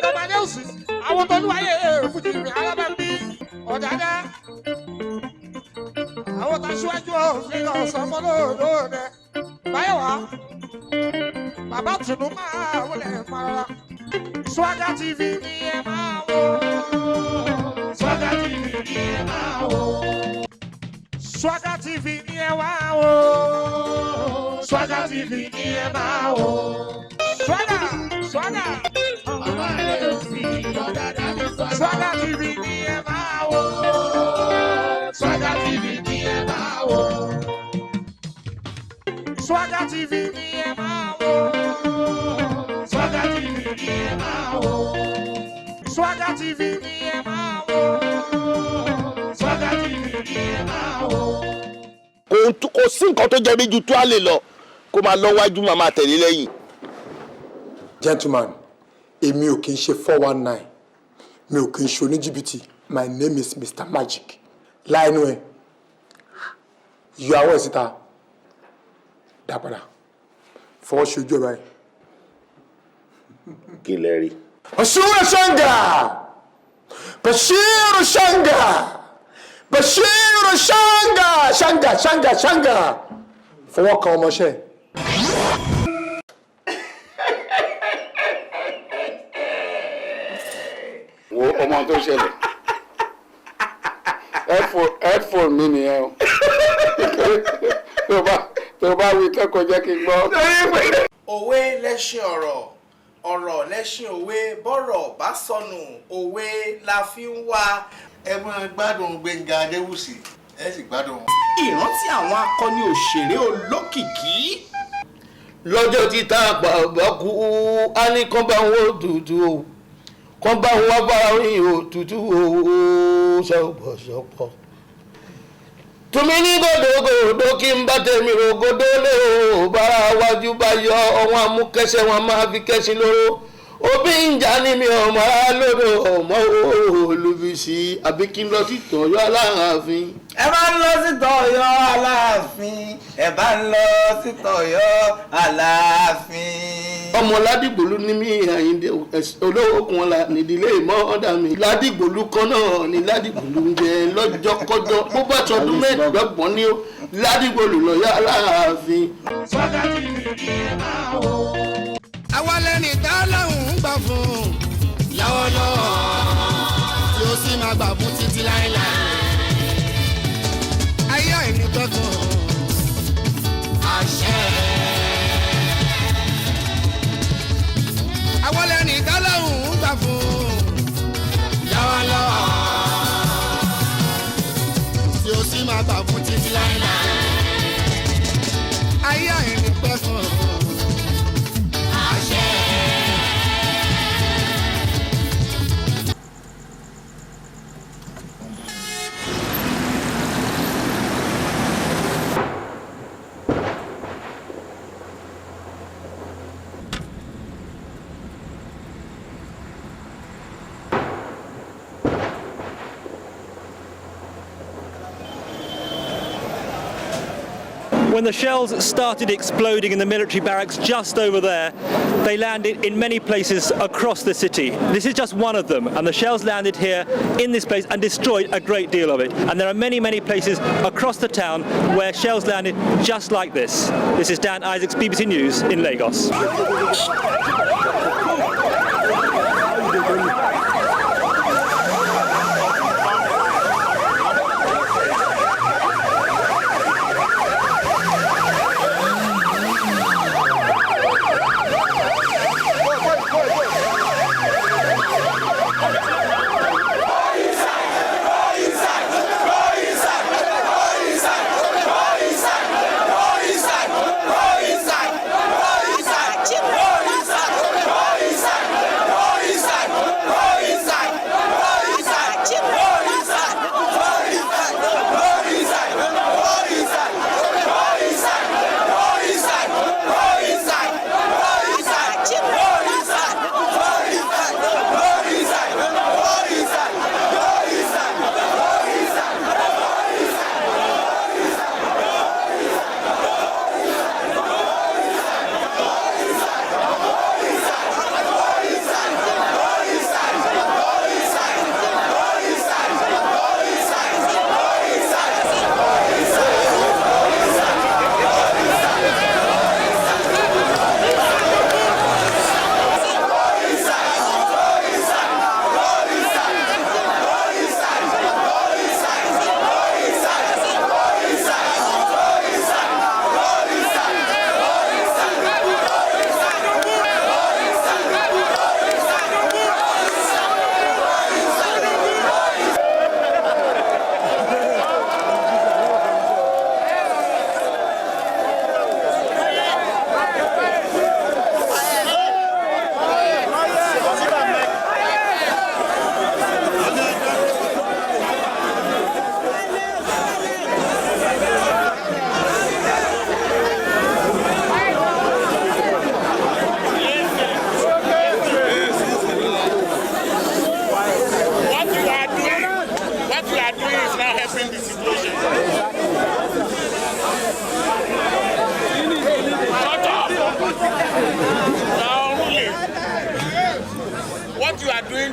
Gbẹ̀ngàn Ọmọdéwùsì, àwọn tó lúwayé fújì rìn alábàbí ọ̀dàdá. Àwọn tó aṣíwájú òfin ọ̀sán fọlọ́ọ̀dọ́ rẹ̀. Báyọ̀wá, bàbá Tùnú máa wọlé parara. Swagger TV ni ẹ máa wò. Swagger TV ni ẹ máa wò. Swagger TV ni ẹ wá wò. Swagger TV ni ẹ máa wò. Swagger, Swagger. Ọmọ Adéwùsì ọ̀dàdà mi Swagger. Swagger TV ni ẹ máa wò. Swagger TV ni ẹ máa wò. Swagger TV ni ẹ máa wò. Swagger TV ni ẹ máa wò. Swagger TV ni ẹ máa wò. Swagger TV ni ẹ máa wò. Kò sí nǹkan tó jẹ mí ju tó a lè lọ kó máa lọ wájú, máa máa tẹ̀lé lẹ́yìn. Gentleman, èmi ò kì í ṣe 419, mi ò kì í ṣe oníjìbìtì. My name is Mr Magic. Láìnú ẹ, yọ àwọ̀ ẹ̀ síta, dá padà, fọwọ́ ṣojú ẹ̀ báyìí. Kí lẹ rí? Bashiru Shanga! Bashiru Shanga! Bashiru Shanga! Shanga! Shanga! Shanga! Fọwọ́ kan ọmọọṣẹ́. Wo ọmọ tó ṣẹlẹ̀, headphone mi nìyẹn o. Tó bá wí kẹ́kọ̀ọ́, jẹ́ kí n gbọ́. Òwe lẹ́ṣin ọ̀rọ̀, ọ̀rọ̀ lẹ́ṣin òwe. Bọ́rọ̀ bá sọnù, òwe la fi ń wá. Ẹ máa gbádùn Gbẹ̀ngà Adéwùsì, ẹ sì gbádùn. Ìrántí àwọn akọni òṣèré olókìkí. Lọ́jọ́ tí tá a bàbá kú, á ní kán bá wọn òtútù o, kán bá wọn bá rìn òtútù o, ṣọpọṣọpọ. Tùmí ní gòdògòdò kí n bá tèmi rògòdó lé o, bára wájú bá yọ ọ̀wọ́n amúkẹ́sẹ̀ wọn máa fi kẹ́sìn lóró. Òbí ń jà ní mi ọmọ lódò ọmọ olùbísí, àbí kí n lọ sí Tọ̀yọ́ Aláàfin. Ẹ bá ń lọ sí Tọ̀yọ́ Aláàfin, ẹ bá ń lọ sí Tọ̀yọ́ Aláàfin. Ọmọ Ládìgbòlú ní mí, Àyíndé olóòkun ọ̀la nídìílé ìmọ̀ ọ̀dà mi. Ládìgbòlú kan náà ní Ládìgbòlú ń jẹ lọ́jọ́kọ́jọ́, bó bá tọdún 25 ní ó Ládìgbòlú lọ́yọ́ Aláàfin. Swagger TV ni ẹ máa wò. Àwa lẹ́ni tá lọ́hùn ún gbà fún lọ́wọ́lọ́wọ́, tí ó sì máa gbà fún títí láéláé. Ayé àìní tọ́kùn àṣẹ. Àwa lẹ́ni tá lọ́hùn ún gbà fún lọ́wọ́lọ́wọ́, tí ó sì máa gbà fún títí láéláé. Ayé àìní pẹ́kun àṣẹ. When the shells started exploding in the military barracks just over there, they landed in many places across the city. This is just one of them, and the shells landed here in this place and destroyed a great deal of it. And there are many, many places across the town where shells landed just like this. This is Dan Isaacs, BBC News in Lagos. Go inside! Go inside! Go inside!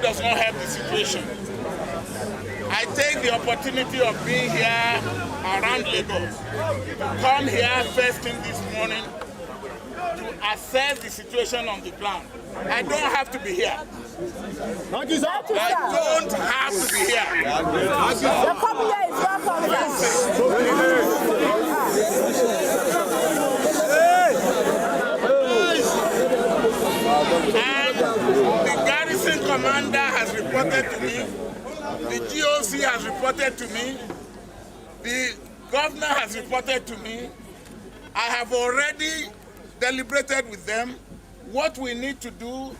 Shouting does not help the situation. I take the opportunity of being here around Lagos to come here first thing this morning to assess the situation on the ground. I don't have to be here. I don't have to be here. Your coming here is welcome, And the garrison commander has reported to me, the GOC has reported to me, the governor has reported to me. I have already deliberated with them what we need to do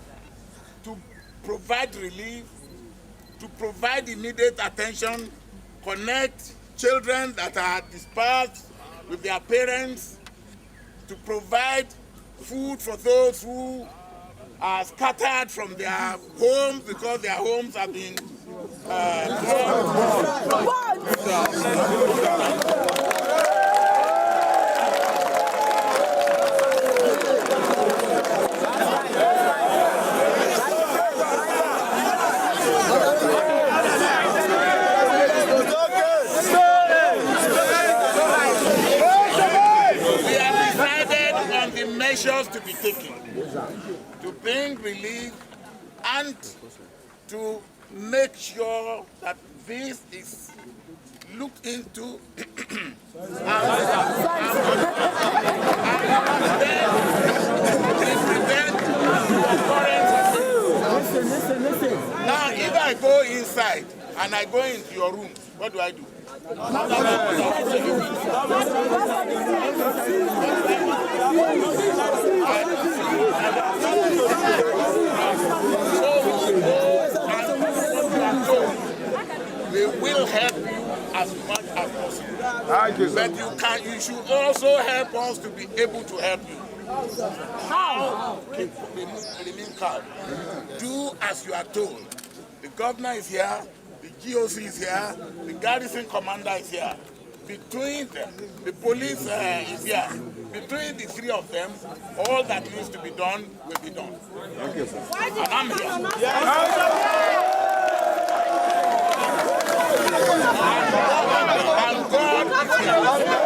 to provide relief, to provide immediate attention, connect children that are dispersed with their parents, to provide food for those who are scattered from their homes because their homes have been We have decided on the measures to be taken to bring relief and to make sure that this is looked into and prevent occurrence. Now, if I go inside and I go into your room, what do I do? We will help you as much as possible. Thank you, sir. But you should also help us to be able to help you. How? Keep remain calm. Do as you are told. The governor is here, the GOC is here, the garrison commander is here. Between them, the police is here. Between the three of them, all that needs to be done will be done. Thank you, sir. And I'm here. And God is here.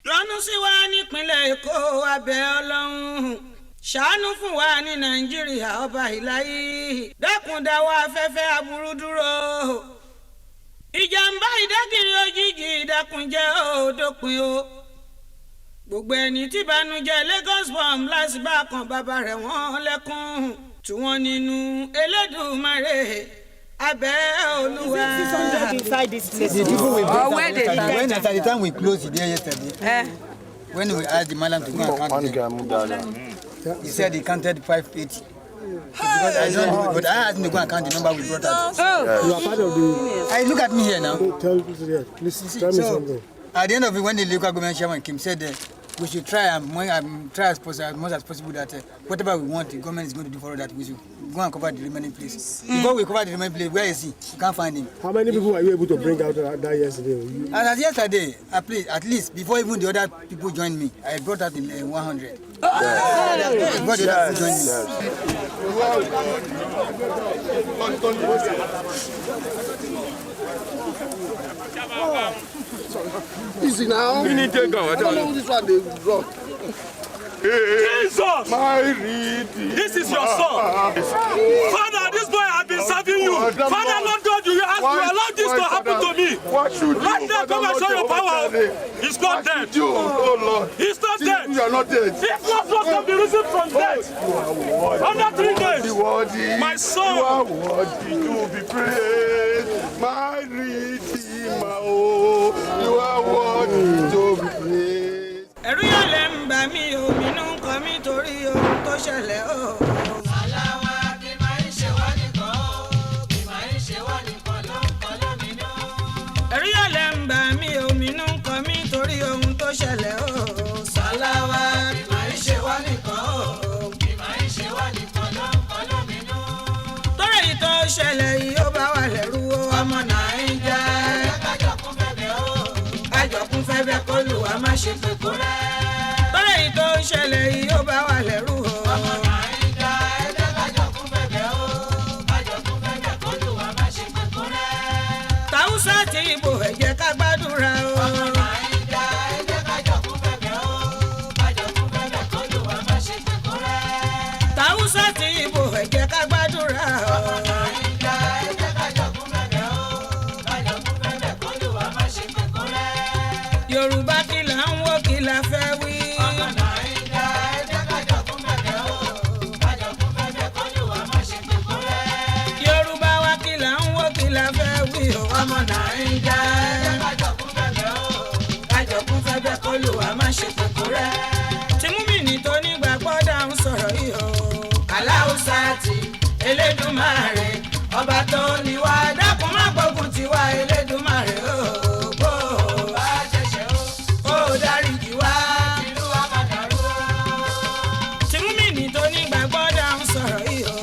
Lọ́nú sí wa nípínlẹ̀ Èkó, abẹ́ Ọlọ́run ṣàánú fún wa ní Nàìjíríà, ọba ìláyé dẹ́kun dáwọ́ afẹ́fẹ́ aburú dúró, ìjàmbá ìdágìrì òjijì ìdákúnjẹ́ ó dópin o. Gbogbo ẹni tí bànújẹ́ Lagos bomb lásìbá kan bàbá rẹ̀ wọ́n lẹ́kún tí wọ́n nínú Elédùmarè abẹ́ Olúwa. Inside this place. The people we Or where they when at the time we closed there yesterday, when we asked the madam to go and count them, he said he counted 580. Because I don't know, but I asked him to go and count the number we brought out. Oh. You are part of the. Hey, look at me here now. Tell, yeah, please tell me So, something. At the end of it, when the local government chairman came, said we should try and try as much as possible that whatever we want, the government is going to do for us, that we should go and cover the remaining place. Before we cover the remaining place, where is he? You can't find him. How many people were you able to bring out that yesterday? And as yesterday, at least before even the other people joined me, I brought out the 100. Yes. Before the other people joined me. Easy now. You need to go. I don't know this one they drop. Jesus! My redeemer. This is your son. Father, this boy has been serving you. Father, Lord God, you allow this to happen to me. What should you, Right now, Father, come and Lord show your Jehovah power. Jireh? He's not What dead. should you, oh Lord? He's not dead. You are not dead. If Lazarus can be risen from death, under 3 days, Worthy, my soul. You are worthy to be praised, my Redeemer. Oh, you are worthy to be praised. Ẹ̀rù yóò lè ń bà mí, òmìnú ń kọ mí torí ohun tó ṣẹlẹ̀ o. Aláwa kì máa ń ṣe wá nìkan o, kì máa ń ṣe wá nìkan ló ń kọ lóminú. Ẹ̀rù yóò lè ń bà mí, òmìnú ń kọ mí torí ohun tó ṣẹlẹ̀ o. Sàláwà Kì máa ń ṣe wá nìkan o, kì máa ń ṣe wá nìkan ló ń kọ lóminú. Torí èyí tó ṣẹlẹ̀ yìí ó bá wà lẹ́rú o. Ọmọ Nàìjà Kájọkún fẹ́bẹ̀ o, kájọkún fẹ́bẹ̀ kó lù wá má ṣe pé kó rẹ́. Torí èyí tó ṣẹlẹ̀ yìí ó bá wà lẹ́rú o. Ọmọ Nàìjà ẹ̀jẹ̀ kájọkún fẹ́bẹ̀ o, kájọkún fẹ́bẹ̀ kó lù wá má ṣe pé kó rẹ́. Tàwùsà tí ìbò ẹ jẹ́ ká gbàdúrà o. Ọmọ Nàìjà ẹ̀jẹ̀ kájọkún fẹ́bẹ̀ o, kájọkún fẹ́bẹ̀ kó lù wá má ṣe pé kó rẹ́. Tàwùsà tí ìbò ẹ jẹ́ ká gbàdúrà o. Ọmọ Nàìjà ẹ̀jẹ̀ kájọkún fẹ́bẹ̀ o, kájọkún fẹ́bẹ̀ kó lù wá má ṣe pé kó rẹ́. Yorùbá kí là ń wò, kí la fẹ́ wí. Ọmọ Nàìjà ẹ̀jẹ̀ kájọkún fẹ́bẹ̀ o, kájọkún fẹ́bẹ̀ kó lù wá má ṣe pé kó rẹ́. Yorùbá wa kí là ń wò, kí la fẹ́ wí o. Ọmọ Nàìjà Ẹ̀jẹ̀ kájọkún fẹ́bẹ̀ o, kájọkún fẹ́bẹ̀ kó lù wá má ṣe pé kó rẹ́. Tí múmìnì tó nígbàgbọ́ dáhùn sọ̀rọ̀ yìí o. Aláùsá ti Elédùmarè ọba tó ní wá, dákun má gbógun tiwa Elédùmarè o. Bó o bá ṣẹ̀ṣẹ̀ o, kó o dáríjì wá. ìlú wa má dàrú o. Tí múmìnì tó nígbàgbọ́ dáhùn sọ̀rọ̀ yìí o.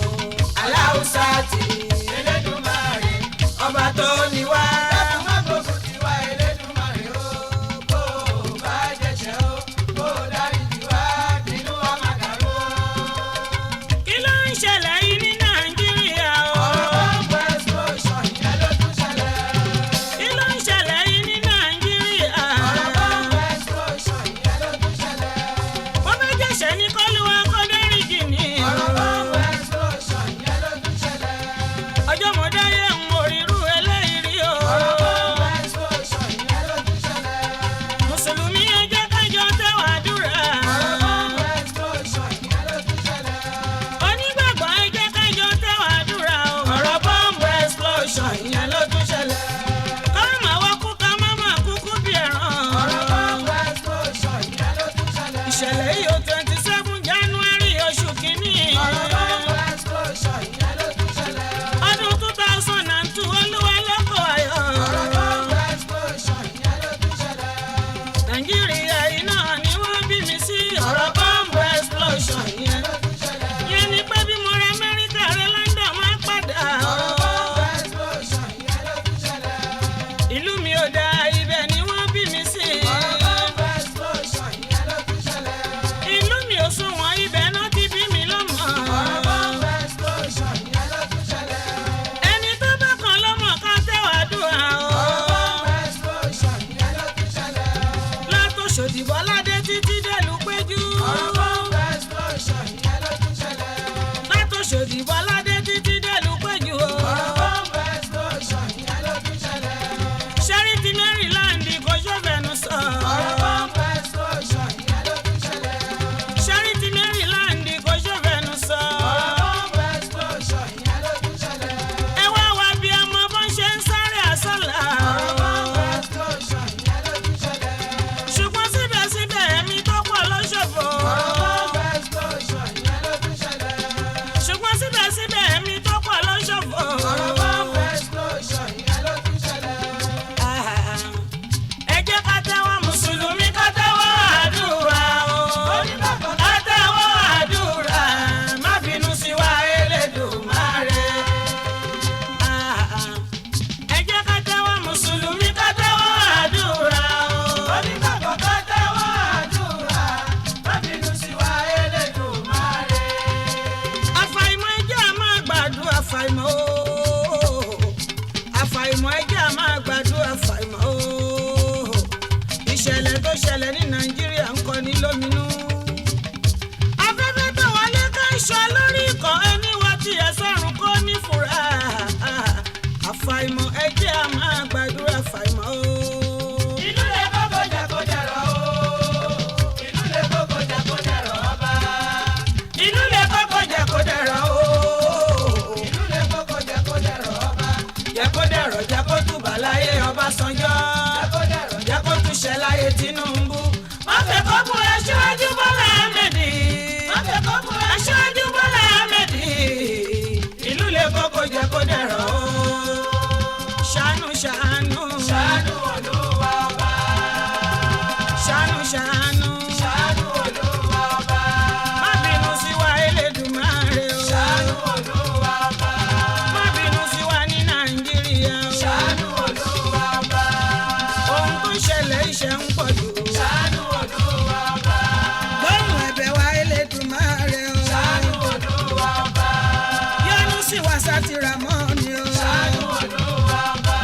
Aláùsá ti Elédùmarè ọba tó ní wá. Dákun má gbógun tiwa Elédùmarè o, bó o bá ṣẹ̀ṣẹ̀ o, kó o dáríjì wá, ìlú wa má dàrú o. Kí ló ń ṣẹlẹ̀ yìí ní Nàìjíríà o? Ọ̀rọ̀ bá ń pẹ́. Ọbásanjọ́, jẹ́ kó túnṣe láyé Tinubu. Má fẹ́ kó kún Aṣíwájú Bọ́lá Ahmed. Má fẹ́ kó kún Aṣíwájú Bọ́lá Ahmed. Ìlú lè kókó jẹ́ kó dẹ̀rọ̀ o. Ṣàánú ṣàánú. Ṣàánú Olúwa ọba. Ṣàánú ṣàánú. Ṣàánú Olúwa ọba. Má bínú sí wa Elédùmarè o. Ṣàánú Olúwa ọba. Má bínú sí wa ní Nàìjíríà o. Ṣàánú Olúwa ọba. Ohun tó ṣẹlẹ̀ iṣẹ́ ń pọ̀ jù. Ṣàánú Olúwa ọba. Gbóhùn ẹ̀bẹ̀ wa Elédùmarè o. Ṣàánú Olúwa ọba. Yọ́nú sí wa sátìrà mọ́ ni o. Ṣàánú Olúwa ọba.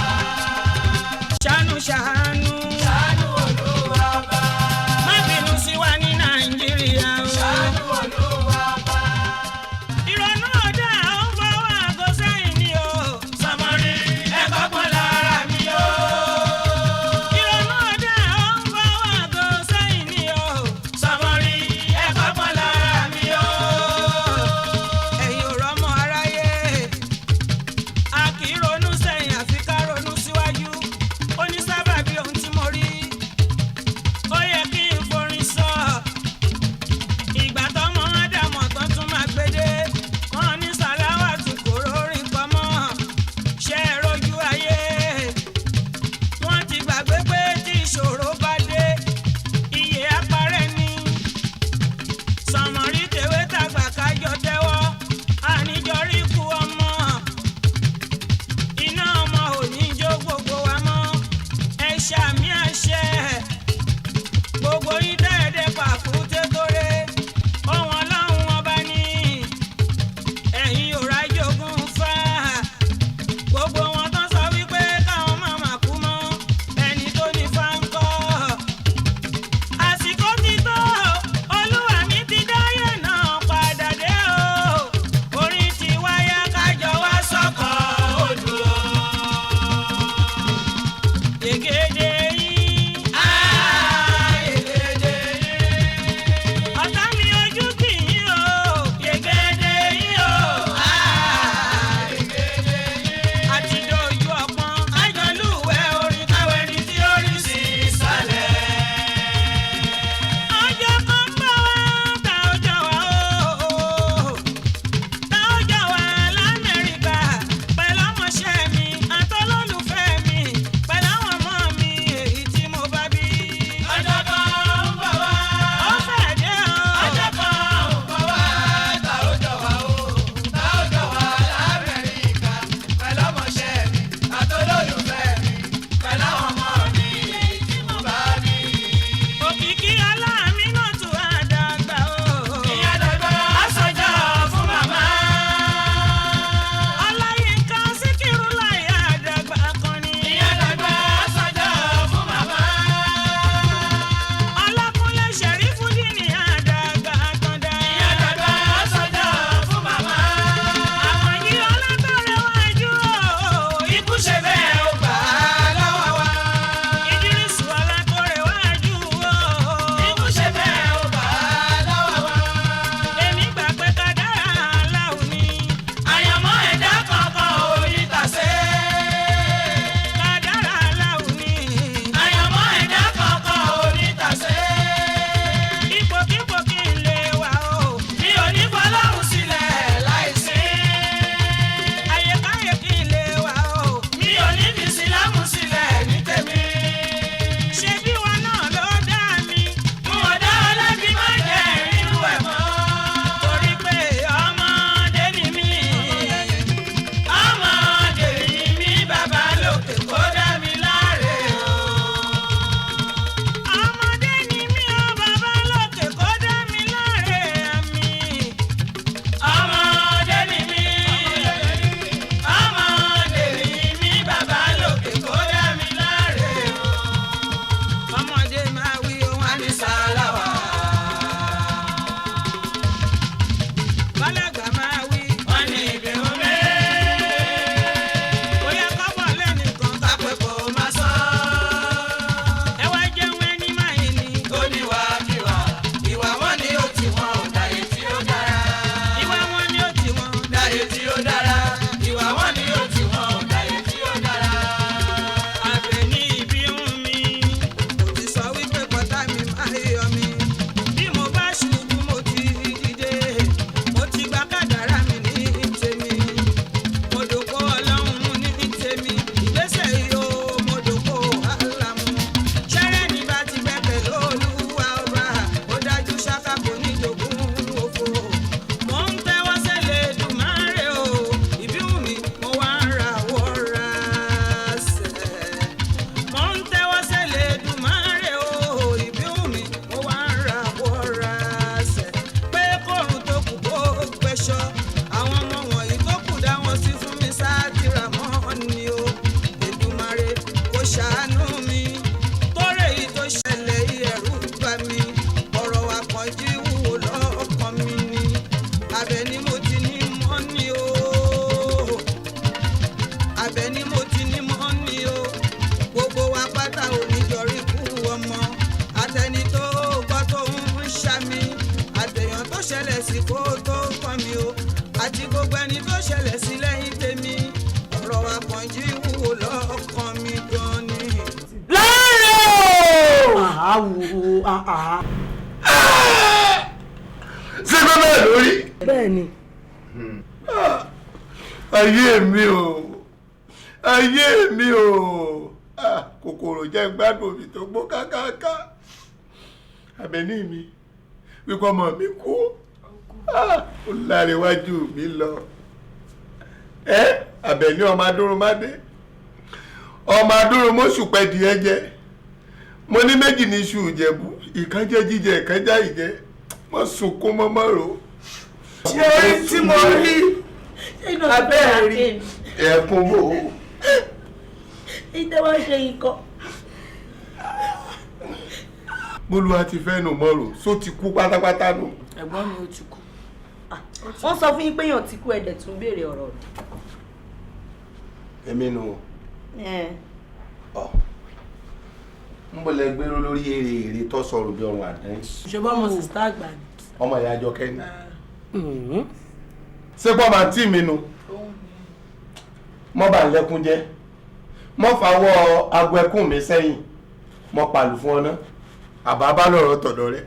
wa tá ò ní jọrí kú ọmọ. Àtẹni tó gbọ́ tó ń ṣàmì, àtẹ̀yàn tó ṣẹlẹ̀ sí kó tó kàn mí o, àti gbogbo ẹni tó ṣẹlẹ̀ sí lẹ́yìn tèmi. Ọ̀rọ̀ Àkànjí wúwo lọ́kàn mi gan ni. Láàárọ̀! Àwò àà. Ṣé pé bẹ́ẹ̀ lórí? Bẹ́ẹ̀ ni. Ayé mi o, ayé mi o, kòkòrò jẹ́ gbádùn mi tó gbó kákáká. Àbẹ̀ní mi wípé ọmọ mi kú, ó láríwájú mi lọ. Àbẹ̀ní ọmọ adúrúmádé, ọmọ adúrúmọ́sùpẹ̀ díẹ̀ jẹ. Mo ní méjì ní iṣu Ìjẹ̀bú, ìkan jẹ́ jíjẹ, ìkan já ìjẹ. Wọ́n sunkún mọ́mọ́ rò. Ṣé orí tí mo rí abẹ́ rí? Ẹ̀kún wò ó. Ìtẹ́ wá ṣe ikọ̀. Bólúwa ti fẹ́ nù mọ́rò, só ti kú pátápátá nù. Ẹ̀gbọ́n mi ò ti kú. Wọ́n sọ fún yín pé èèyàn ti kú, ẹ̀dẹ̀ tún béèrè ọ̀rọ̀ rẹ̀. Èmi nù. Ń bọ̀ lẹ gbéró lórí èrè èrè tó sọ̀rọ̀ bí ọrùn àdán. Ṣé bọ́ ọmọ sìstá àgbà ni? Ọmọ ìyá Àjọkẹ́ ni. Ṣé pọ́ máa tí mi nu? Mọ́ bá ń lẹ́kún jẹ́. Mọ́ fàwọ́ aago ẹkún mi sẹ́yìn. Mọ́ pàlù fún ọ ná. Àbá bá lọ̀rọ̀ tọ̀dọ̀ rẹ.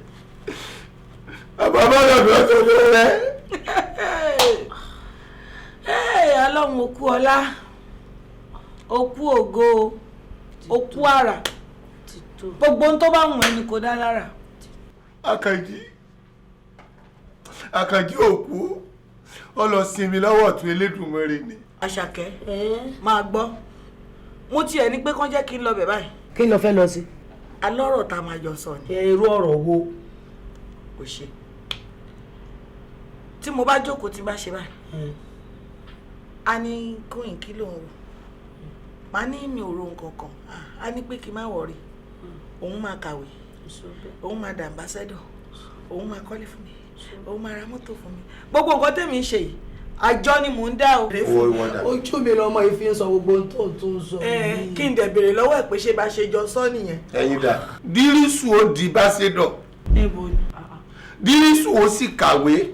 Àbá bá lọ̀rọ̀ tọ̀dọ̀ rẹ. Ọlọ́run òkú ọlá, òkú ògo, òkú àrà. Gbogbo ohun tó bá wù ẹ́ ni kò dá lára. Àkànjí, Àkànjí òkú, ó lọ sinmi lọ́wọ́ ọ̀tún Elédùmarè ni. Àṣàkẹ́, máa gbọ́, mo tiẹ̀ ní pé kán jẹ́ kí n lọ bẹ̀ báyìí. Kí ló fẹ́ lọ sí? Alọ́rọ̀ tá a máa jọ sọ ni. Irú ọ̀rọ̀ wo? Kò ṣe. Tí mo bá jókòó tí n bá ṣe báyìí, a ní kóyìn kí ló ń rò? Màá ní mi ò ro nǹkan kan. A ní pé kí n má wọrí. Òun máa kàwé, òun máa dà ambassador, òun máa kọ́lé fún mi, òun máa ra mọ́tò fún mi. Gbogbo nǹkan tèmi ń ṣe yìí, àjọ ni mò ń dá o. Ojú mi lọmọ yìí fi ń sọ gbogbo ohun tó tún sọ. Kí n dẹ̀ béèrè lọ́wọ́ ẹ̀ pé ṣé bá ṣe jọ sọ nìyẹn. Ẹ̀yin dà, Dírísù ó di báṣẹ́dọ̀. Níbo ni? Dírísù ó sì kàwé,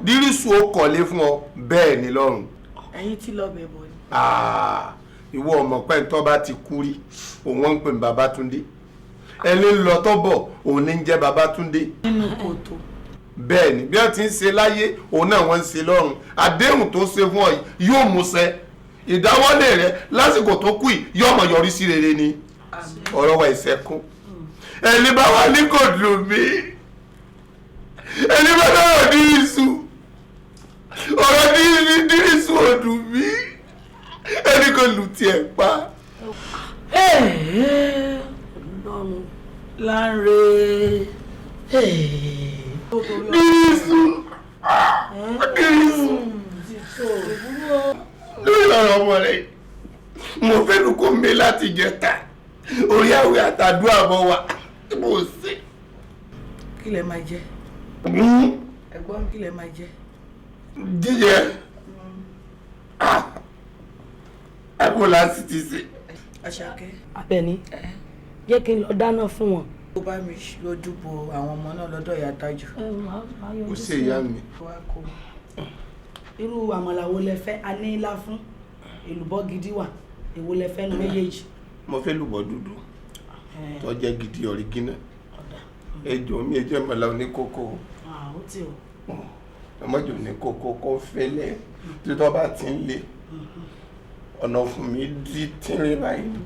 Dírísù ó kọ́lé fún ọ, bẹ́ẹ̀ ni lọ́rùn. Ẹ̀yin tí lọ bẹ̀ bọ̀ ni. Ìwọ ọmọ pẹ́ ń tọ́ bá ti kú rí, òun wọ́n ń pè ní Babátúndé. Ẹni lọ tọ́ bọ̀, òun ní ń jẹ́ Babátúndé. Nínú kòtò. Bẹ́ẹ̀ ni, bí wọ́n ti ń ṣe láyé, òun náà wọ́n ń ṣe lọ́run. Àdéhùn tó ṣe fún ọ yìí yóò mú ṣẹ. Ìdáwọ́lé rẹ lásìkò tó kù yìí yóò mọ̀ yọrí sí rere ni. Ọ̀rọ̀ wa ìṣẹ́kún. Ẹni bá wà ní kò dùn mí. Ẹni bá dáwọ̀ ní iṣu. Ọ̀rọ̀ ní iṣu ò dùn mí. Ẹni kò lù tiẹ̀ pa. Ọlọ́run Lánre. Dírísù, Dírísù, lórí ọ̀rọ̀ ọmọ rẹ̀, mo fẹ́ nu kó mi láti jẹta, orí àwẹ̀ àtàdúrà mọ́ wa, mo ṣe. Kí lẹ máa jẹ? Ẹ̀gbọ́n, kí lẹ máa jẹ? Jíjẹ, ẹ̀kọ́ láti ti ṣe. Àṣàkẹ́. Àbẹ̀ní, jẹ́ kí n lọ dáná fún wọn. Ó bá mi lójú bo àwọn ọmọ náà lọ́dọ̀ ìyá Tájù. Ó ṣe ìyá mi. Irú àmàlà wo lẹ fẹ́? A ní ilá fún èlùbọ́ gidi wà, èwo lẹ fẹ́ nu méjèèjì? Mo fẹ́ lùbọ́ dúdú tó jẹ́ gidi ọ̀rígínà. Ejò mi ẹjọ́ ìmọ̀lá oníkókó. Ó ti o. Ọmọdé oníkókó kó fẹ́lẹ́ tí tó bá ti ń le. Ọ̀nà fún mi dí tínrín báyìí.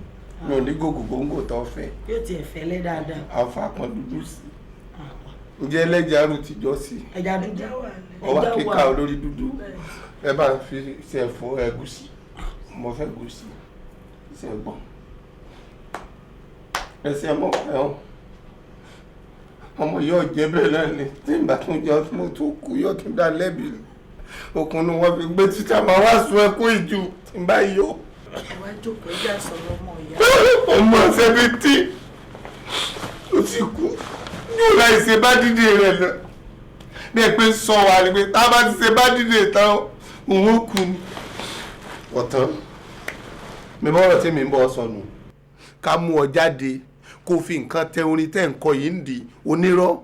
Mi ò ní gògò góńgò tó fẹ́. Yóò tiẹ̀ fẹ́lẹ́ dáadáa. Àfa kan dúdú sí. Ǹjẹ́ ẹlẹ́ja rú ti jọ sí? Ẹja dúdú. Ọwọ́ kíkà olórí dúdú. Ẹ bá ń fi ṣe ẹ̀fọ́ ẹ̀gúsí. Mo fẹ́ gúsí. Ṣé ẹ gbọ́? Ẹsẹ̀ mọ̀ ẹ̀ ọmọ yóò jẹ́ bẹ́ẹ̀ náà ni. Tí n bá tún jẹ́ mo tún kú yóò tún dá lẹ́bi. Okùn ni wọ́n fi gbé títà máa wá sun ẹkún ìjù tí n bá yọ. Ẹ wá jókòó, ẹ jẹ́ àsọ̀rọ̀ ọmọ ìyá. Ọmọ 70 ó ti kú. Yóò láì ṣe bá dídè rẹ̀ lọ. Bí ẹ pé ń sọ wa ni pé tá a bá ti ṣe bá dídè tán, òun ó kú ni. Ọ̀tán, mi mọ́ ọ̀rọ̀ tí mi ń bọ́ sọnù. Ká mú ọ jáde kó fi nǹkan tẹ orin tẹ́ ń kọ yìí ń di onírọ́.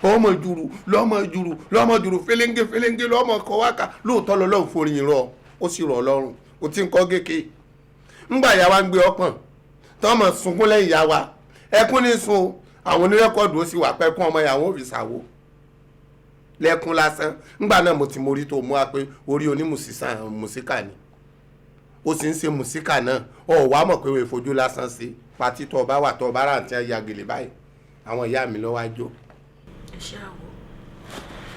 Ọmọ jùrù lọ́mọ jùrù lọ́mọ jùrù fẹlẹ́ńgé fẹlẹ́ńgé lọ́mọ kọ wákà. Lóòótọ́ lọ́lọ́run forin rọ, ó sì rọ̀ ọlọ́run. Ó ti ń kọ́ kéèké ńgbà ìyá wa ń gbé ọpọ̀n tọ́mọ sunkún lẹ́yìn ìyá wa, ẹkún ní sun o. Àwọn onírẹ́kọ̀dù ó sì wà pẹ́kún ọmọ ìyàwó òfin ṣàwó lẹ́kún lásán. Ńgbà náà mo ti mórí tó mú wa pé orí onímùsíkà ni ó sì ń ṣe mùsíkà náà. Ọ wàá mọ̀ pé wọ́n fojú lásán sí pati tó bá wà tó bá rà tí wọ́n ya gèlè báyìí, àwọn ìyá mi lọ́wọ́ ajó. Ẹ ṣáà wò.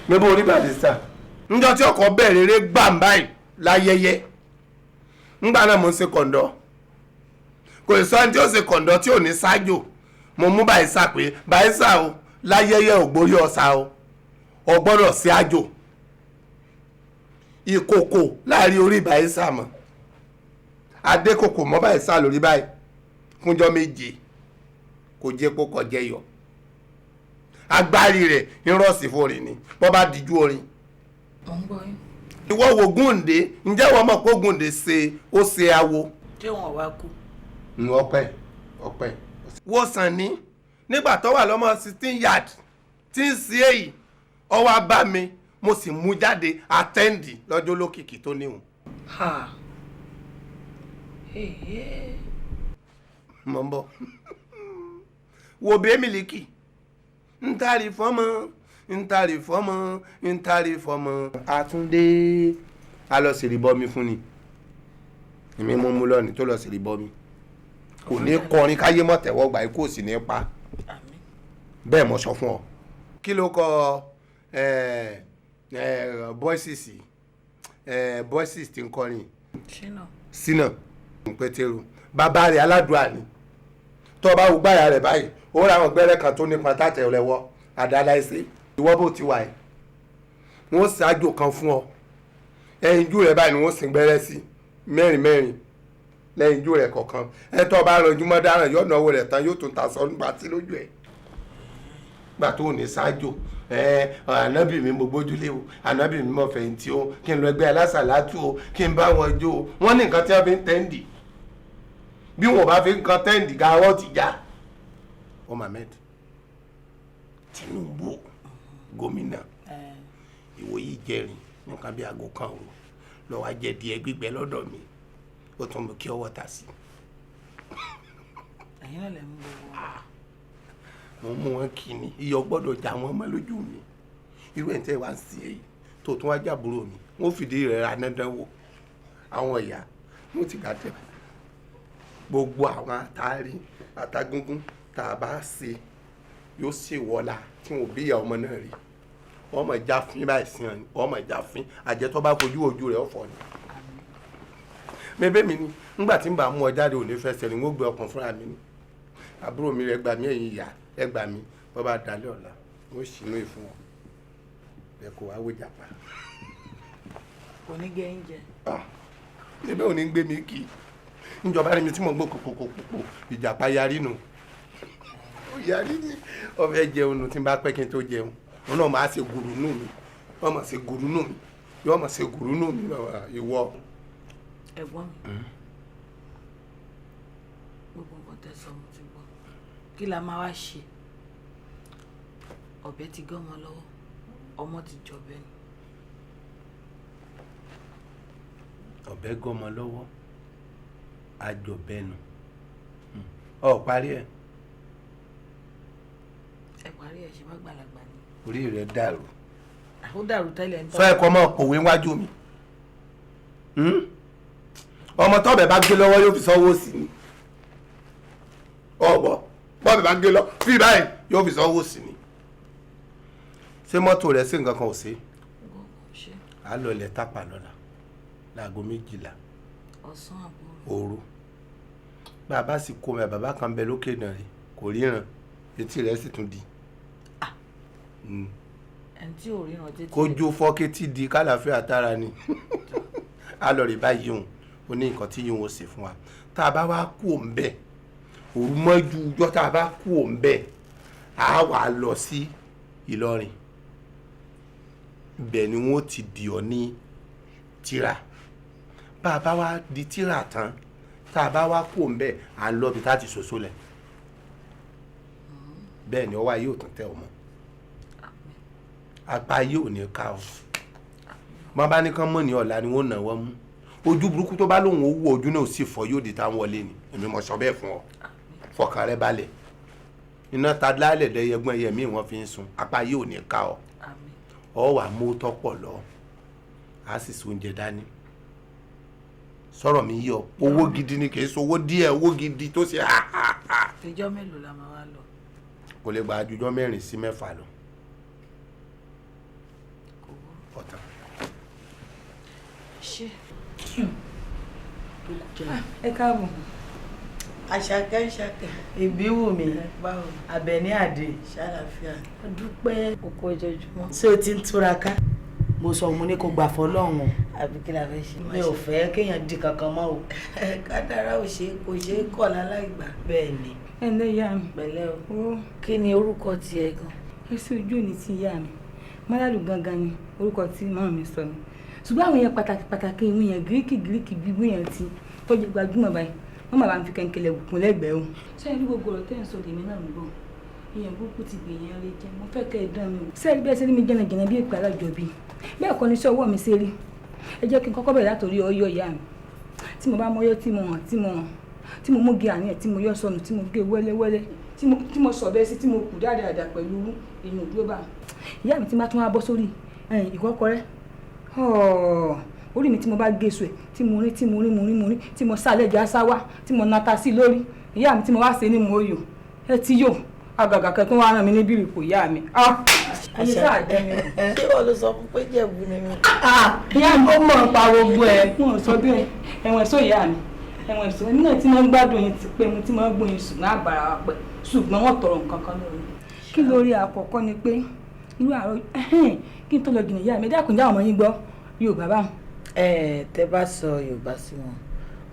Níbo orí Barrister níjọ́ tí ọkọ̀ bẹ̀rẹ̀ eré gbàm báyìí láyẹyẹ, ńgbà náà mo ń ṣe kọ̀ǹdọ́. Kò sọ ẹni tí ó ṣe kọ̀ǹdọ́ tí ò ní ṣáájò. Mo mú Barrister pé Barrister o, láyẹyẹ ògbórí ọ̀sà o, ò gbọ́dọ̀ sí àjò ìkòkò láàrin orí Barrister mọ́. Adékòkò mọ́ Barrister lórí báyìí fúnjọ́ 7, kò jẹ́ kó kọjẹ́ yọ. Agbárí rẹ̀ ń rọ̀sì fún ni bọ́ bá dijú orin. Mo ń gbọ́ yín. Ìwọ wo Gúndé, ǹjẹ́ wọ́n mọ̀ pé Gúndé ṣe ó ṣe awo. Ṣé wọn wá kú? Ọpẹ́ ọpẹ́. Wo Sànní nígbà tó wà lọ́mọ 16 yard tí ń ṣe èyí, ó wá bá mi, mo sì mú jáde àtẹ́ǹdì lọ́jọ́ lókìkí tó níhùn. Mo ń bọ̀. Wo bẹ́ẹ̀ mílíkì ń tari fọ́mọ ń tari fọ́mọ ń tari fọ́mọ. Àtúndé a lọ sí ìrìbọmi fún ni, èmi mú mú lọ́ọ̀nì tó lọ sí ìrìbọmi. Kò ní kọrin káyé mọ́ tẹ̀wọ́ gbà, ikú ò sì ní pa. Bẹ́ẹ̀ mo sọ fún ọ. Kí ló kọ voices tí ń kọrin? Ṣínà Pétérù. Bàbá rẹ̀ aládùá ni. Tó o bá wo gbáyà rẹ̀ báyìí, ó ra àwọn gbẹ́rẹ́ kan tó nípa tàtẹ̀ rẹ̀ wọ àdáláìsí. Ìwọ bó ti wà yìí, wọ́n ṣáájú kan fún ọ. Ẹyinjú rẹ̀ báyìí ni wọ́n sì gbẹ́rẹ́ sí mẹ́rin mẹ́rin lẹ́yinjú rẹ̀ kọ̀ọ̀kan. Ẹ tó o bá ranjú mọ́ dáràn, yóò náwó rẹ̀ tán, yóò tún ta sọ nípa tí lójú ẹ̀. Gbà tó ní ṣáájú ànábì mi mo gbójúlé o, ànábì mi mo fẹ̀yìntì o, kí n lọ ẹgbẹ́ alásàlátù o, kí n bá wọn jó o. Wọ́n ní nǹkan tí wọ́n fi ń tẹ́ǹdì, bí wọn bá fi nǹkan tẹ́ǹdì ga ọwọ́ ti já. Ọmọ Ahmed Tinubu gómìnà ìwòyí jẹrin nǹkan bí aago kan òru lọ́wọ́ ajẹ́ díẹ̀ gbígbẹ lọ́dọ̀ mi, ó tún mú kí ọwọ́ ta sí. Ẹ̀yin náà lè mú gbogbo wọn. Mo mú wọn kí ni iyọ̀ gbọ́dọ̀ já wọn mọ́ lójú mi. Irú ẹ̀ ń tẹ́ wá ń sí èyí tó tún wá jábúrò mi, wọ́n fìdí rẹ̀ ra dandan wò. Àwọn ìyá wọ́n ti gà tẹ̀ gbogbo àwọn àtàrí àtagúngún tá a bá ṣe yóò ṣe wọlá tí wọn ò bí ìyá ọmọ náà rí. Wọ́n mọ̀ já fín báyìí sí wọn, wọ́n mọ̀ já fín. Àjẹtọ́ bá fojú ojú rẹ̀ ọ̀fọ̀ ni. Bébé mi ni ńgbà tí ń bá mú ọ jáde òní fẹsẹ̀ ni wọ́n gbé ọkàn fúnra mi ni. Àbúrò mi rẹ̀ gbà mí, ẹ̀yìn ìyá ẹ gbà mí, bọ́ bá dalẹ̀ ọ̀la wọ́n sì inú ìfún wọn. Ẹ kò wá wé jàpá. Kò ní gé oúnjẹ. Bébé ò ní gbé mi kì í. Níjọba rí mi tí mo gbó kòkòkòkò ìjàpá yarí nù. Ó yarí ni. Ó fẹ́ jẹun nù tí n bá pẹ́ kí n tó jẹun. Òun náà máa ṣe gùrù nù mi. Wọ́n máa ṣe gùrù nù mi. Yọ́ máa ṣe gùrù nù mi ìwọ. Ẹ̀gbọ́n mi. Gbogbo nǹkan tẹ́ sọ mo ti gbọ́. Kí la máa wá ṣe? Ọ̀bẹ ti gé ọmọ lọ́wọ́, ọmọ ti jọ̀bẹ ni. Ọ̀bẹ gé ọmọ lọ́wọ́, àjọ̀bẹ nù. Ọ parí ẹ̀. Ẹ parí ẹ̀, ṣe bá gbàlagbà ni. Orí rẹ̀ dàrú. Ó dàrú tẹ́lẹ̀ ń tọ́. Sọ ẹ̀kọ́ máa pòwe wájú mi. Ọmọ tọ́bẹ̀ bá gé lọ́wọ́ yóò fi sọ́wọ́ sí ni. Ọ̀bọ̀ bọ́bẹ̀ bá gé lọ fi báyìí yóò fi sọ́wọ́ sí ni. Ṣé mọ́tò rẹ̀ sí nǹkan kan ò sí? A lọ ilẹ̀ tápà lọ́la láago 12 ọ̀sán àbúrò òru. Bàbá sì kó mẹ, bàbá kan bẹ lókè náà rí, kò ríran, etí rẹ̀ sì tún di. Ẹni tí ò ríran tètè. Kójú fọ́kétí di kálàáfíà tára ni. A lọ rí báyìí òun, ó ní nǹkan tí yóò ṣe fún wa. Tá a bá wá kú òun bẹ́ẹ̀, òru mọ́jú ọjọ́ tá a bá kú òun bẹ́ẹ̀, a wà lọ sí Ìlọrin. Ibẹ̀ ni wọ́n ti dì ọ́ ní tírà. Bá a bá wá di tírà tán, Tá a bá wá kú òun bẹ́ẹ̀, à ń lọ bí tá a ti ṣoṣo lẹ̀. Bẹ́ẹ̀ ni ọwọ́ ayé ò tún tẹ̀ ọ́ mọ́, apá ayé ò ní ká ọ. Wọ́n bá ní kán mọ̀ ní ọ̀la ni wọ́n nà wọ́n mú. Ojú burúkú tó bá lóun ó wú, ojú náà sì fọ́, yóò di táwọn wọlé ni. Èmi mọ̀ sọ bẹ́ẹ̀ fún ọ. Fọkàn rẹ balẹ̀. Iná ta lálẹ́ dẹ́yẹgbọ́n ẹyẹ míì wọ́n fi ń sun. Apá ayé ò ní ká ọ. Ọ wà mú tọ́pọ̀ lọ, á sì so oúnjẹ dání. Sọ̀rọ̀ mi yọ, owó gidi ni, kì í sowó díẹ̀, owó gidi tó ṣe ha ha ha. Ìjọ́ mélòó la máa wá lọ? Kò lè gba àjùjọ 4 sí 6 lọ. Ọ̀tàn. Ṣé Ẹ káàbọ̀. Àṣàkẹ́ ṣàkẹ́. Ìbíwùmí. Báwo? Àbẹ̀ní Àdè. Ṣàlàáfíà. Dúpẹ́. Òkú ojoojúmọ́. Ṣé o ti ń túraká? Mo sọ, mo ní kó gbà fọlọ́run o. Àbí kí la fẹ́ ṣe? Mi ò fẹ́ kéèyàn di kankan mọ́ o. Kádàrá ò ṣe, kò ṣe é kọ̀ láláìgbà. Bẹ́ẹ̀ ni. Ẹ ǹlẹ́, ìyá mi. Pẹ̀lẹ́ o. Kí ni orúkọ tiẹ̀ gan? Ẹ sí ojú òní ti ìyá mi. Mọ́lálù gangan ni orúkọ tí màmá mi sọ mi. Ṣùgbọ́n àwọn èèyàn pàtàkì pàtàkì, ìwé yẹn gíríkì gíríkì gbígbó yẹn ti tọ́jú gbajúmọ̀ báyìí, wọ́n máa bá ń fi kẹ̀kẹ́lẹ̀ bùkún lẹ́gbẹ̀ẹ́ o. Ṣé ẹ rí gbogbo ọ̀rọ̀ tẹ́ ń sọ lèmi náà ń gbọ́? Èèyàn burúkú ti gbìyànjú rẹ jẹ́, mo fẹ́ kẹ́ ẹ dán mi wò. Ṣé ẹ rí bẹ́ẹ̀ ṣe rí mi jẹ́nàjẹ́nà bí èpè alájọbí? Bẹ́ẹ̀ kọ́ ni iṣẹ́ ọwọ́ mi ṣe rí. Ẹ jẹ́ kí n kọ́kọ́ bẹ̀rẹ̀ látòrí ọyọ́ ìyá mi. Tí mo bá mọ́yọ́, tí mo hàn, tí mo hàn, tí mo mú gé àníyàn, tí mo yọ́ sọnù, tí mo gé wẹ́lẹ́wẹ́lẹ́, tí mo sọ bẹ́ẹ̀ sí, tí mo kù dáadáa pẹ̀lú èèyàn òdúró bá. Ìyá mi, tí bá tún wá bọ́ sórí ìkọ́kọrẹ́ orí mi, tí mo bá gé èso ẹ̀, tí mo rí, tí mo rí, mo rí, mo rí, tí mo sálẹ̀ jẹ́ aṣáwá, tí mo nata sí lórí, ìyá mi, tí mo wá ṣe ní mo yò ẹ ti yò àgàgà kẹtún wá rán mi ní bírìkù, ìyá mi. Ayé sáà jẹ́ mi. Ṣé wọ́n ló sọ fún pé Jẹ̀bú ni mi? Ìyá mi, ó mọ̀ pa gbogbo ẹ̀. Wọn ò sọ bẹ́ẹ̀. Ẹ̀wọ̀n ẹ̀sọ́, ìyá mi, ẹ̀wọ̀n ẹ̀sọ́. Èmi náà tí mo ń gbádùn yín ti pé mo ti máa ń gbóyin, ṣùgbọ́n àbàrà wa pẹ̀, ṣùgbọ́n wọ́n tọrọ nǹkan kan lórí. Kí lórí àkọ́kọ́ ni pé irú àárọ̀ kí n tó lọ jìnnà, ìyá mi, dákun, já ọmọ yín gbọ́ Yorùbá báwọn. Ẹ tẹ bá sọ Yorùbá sí wọn,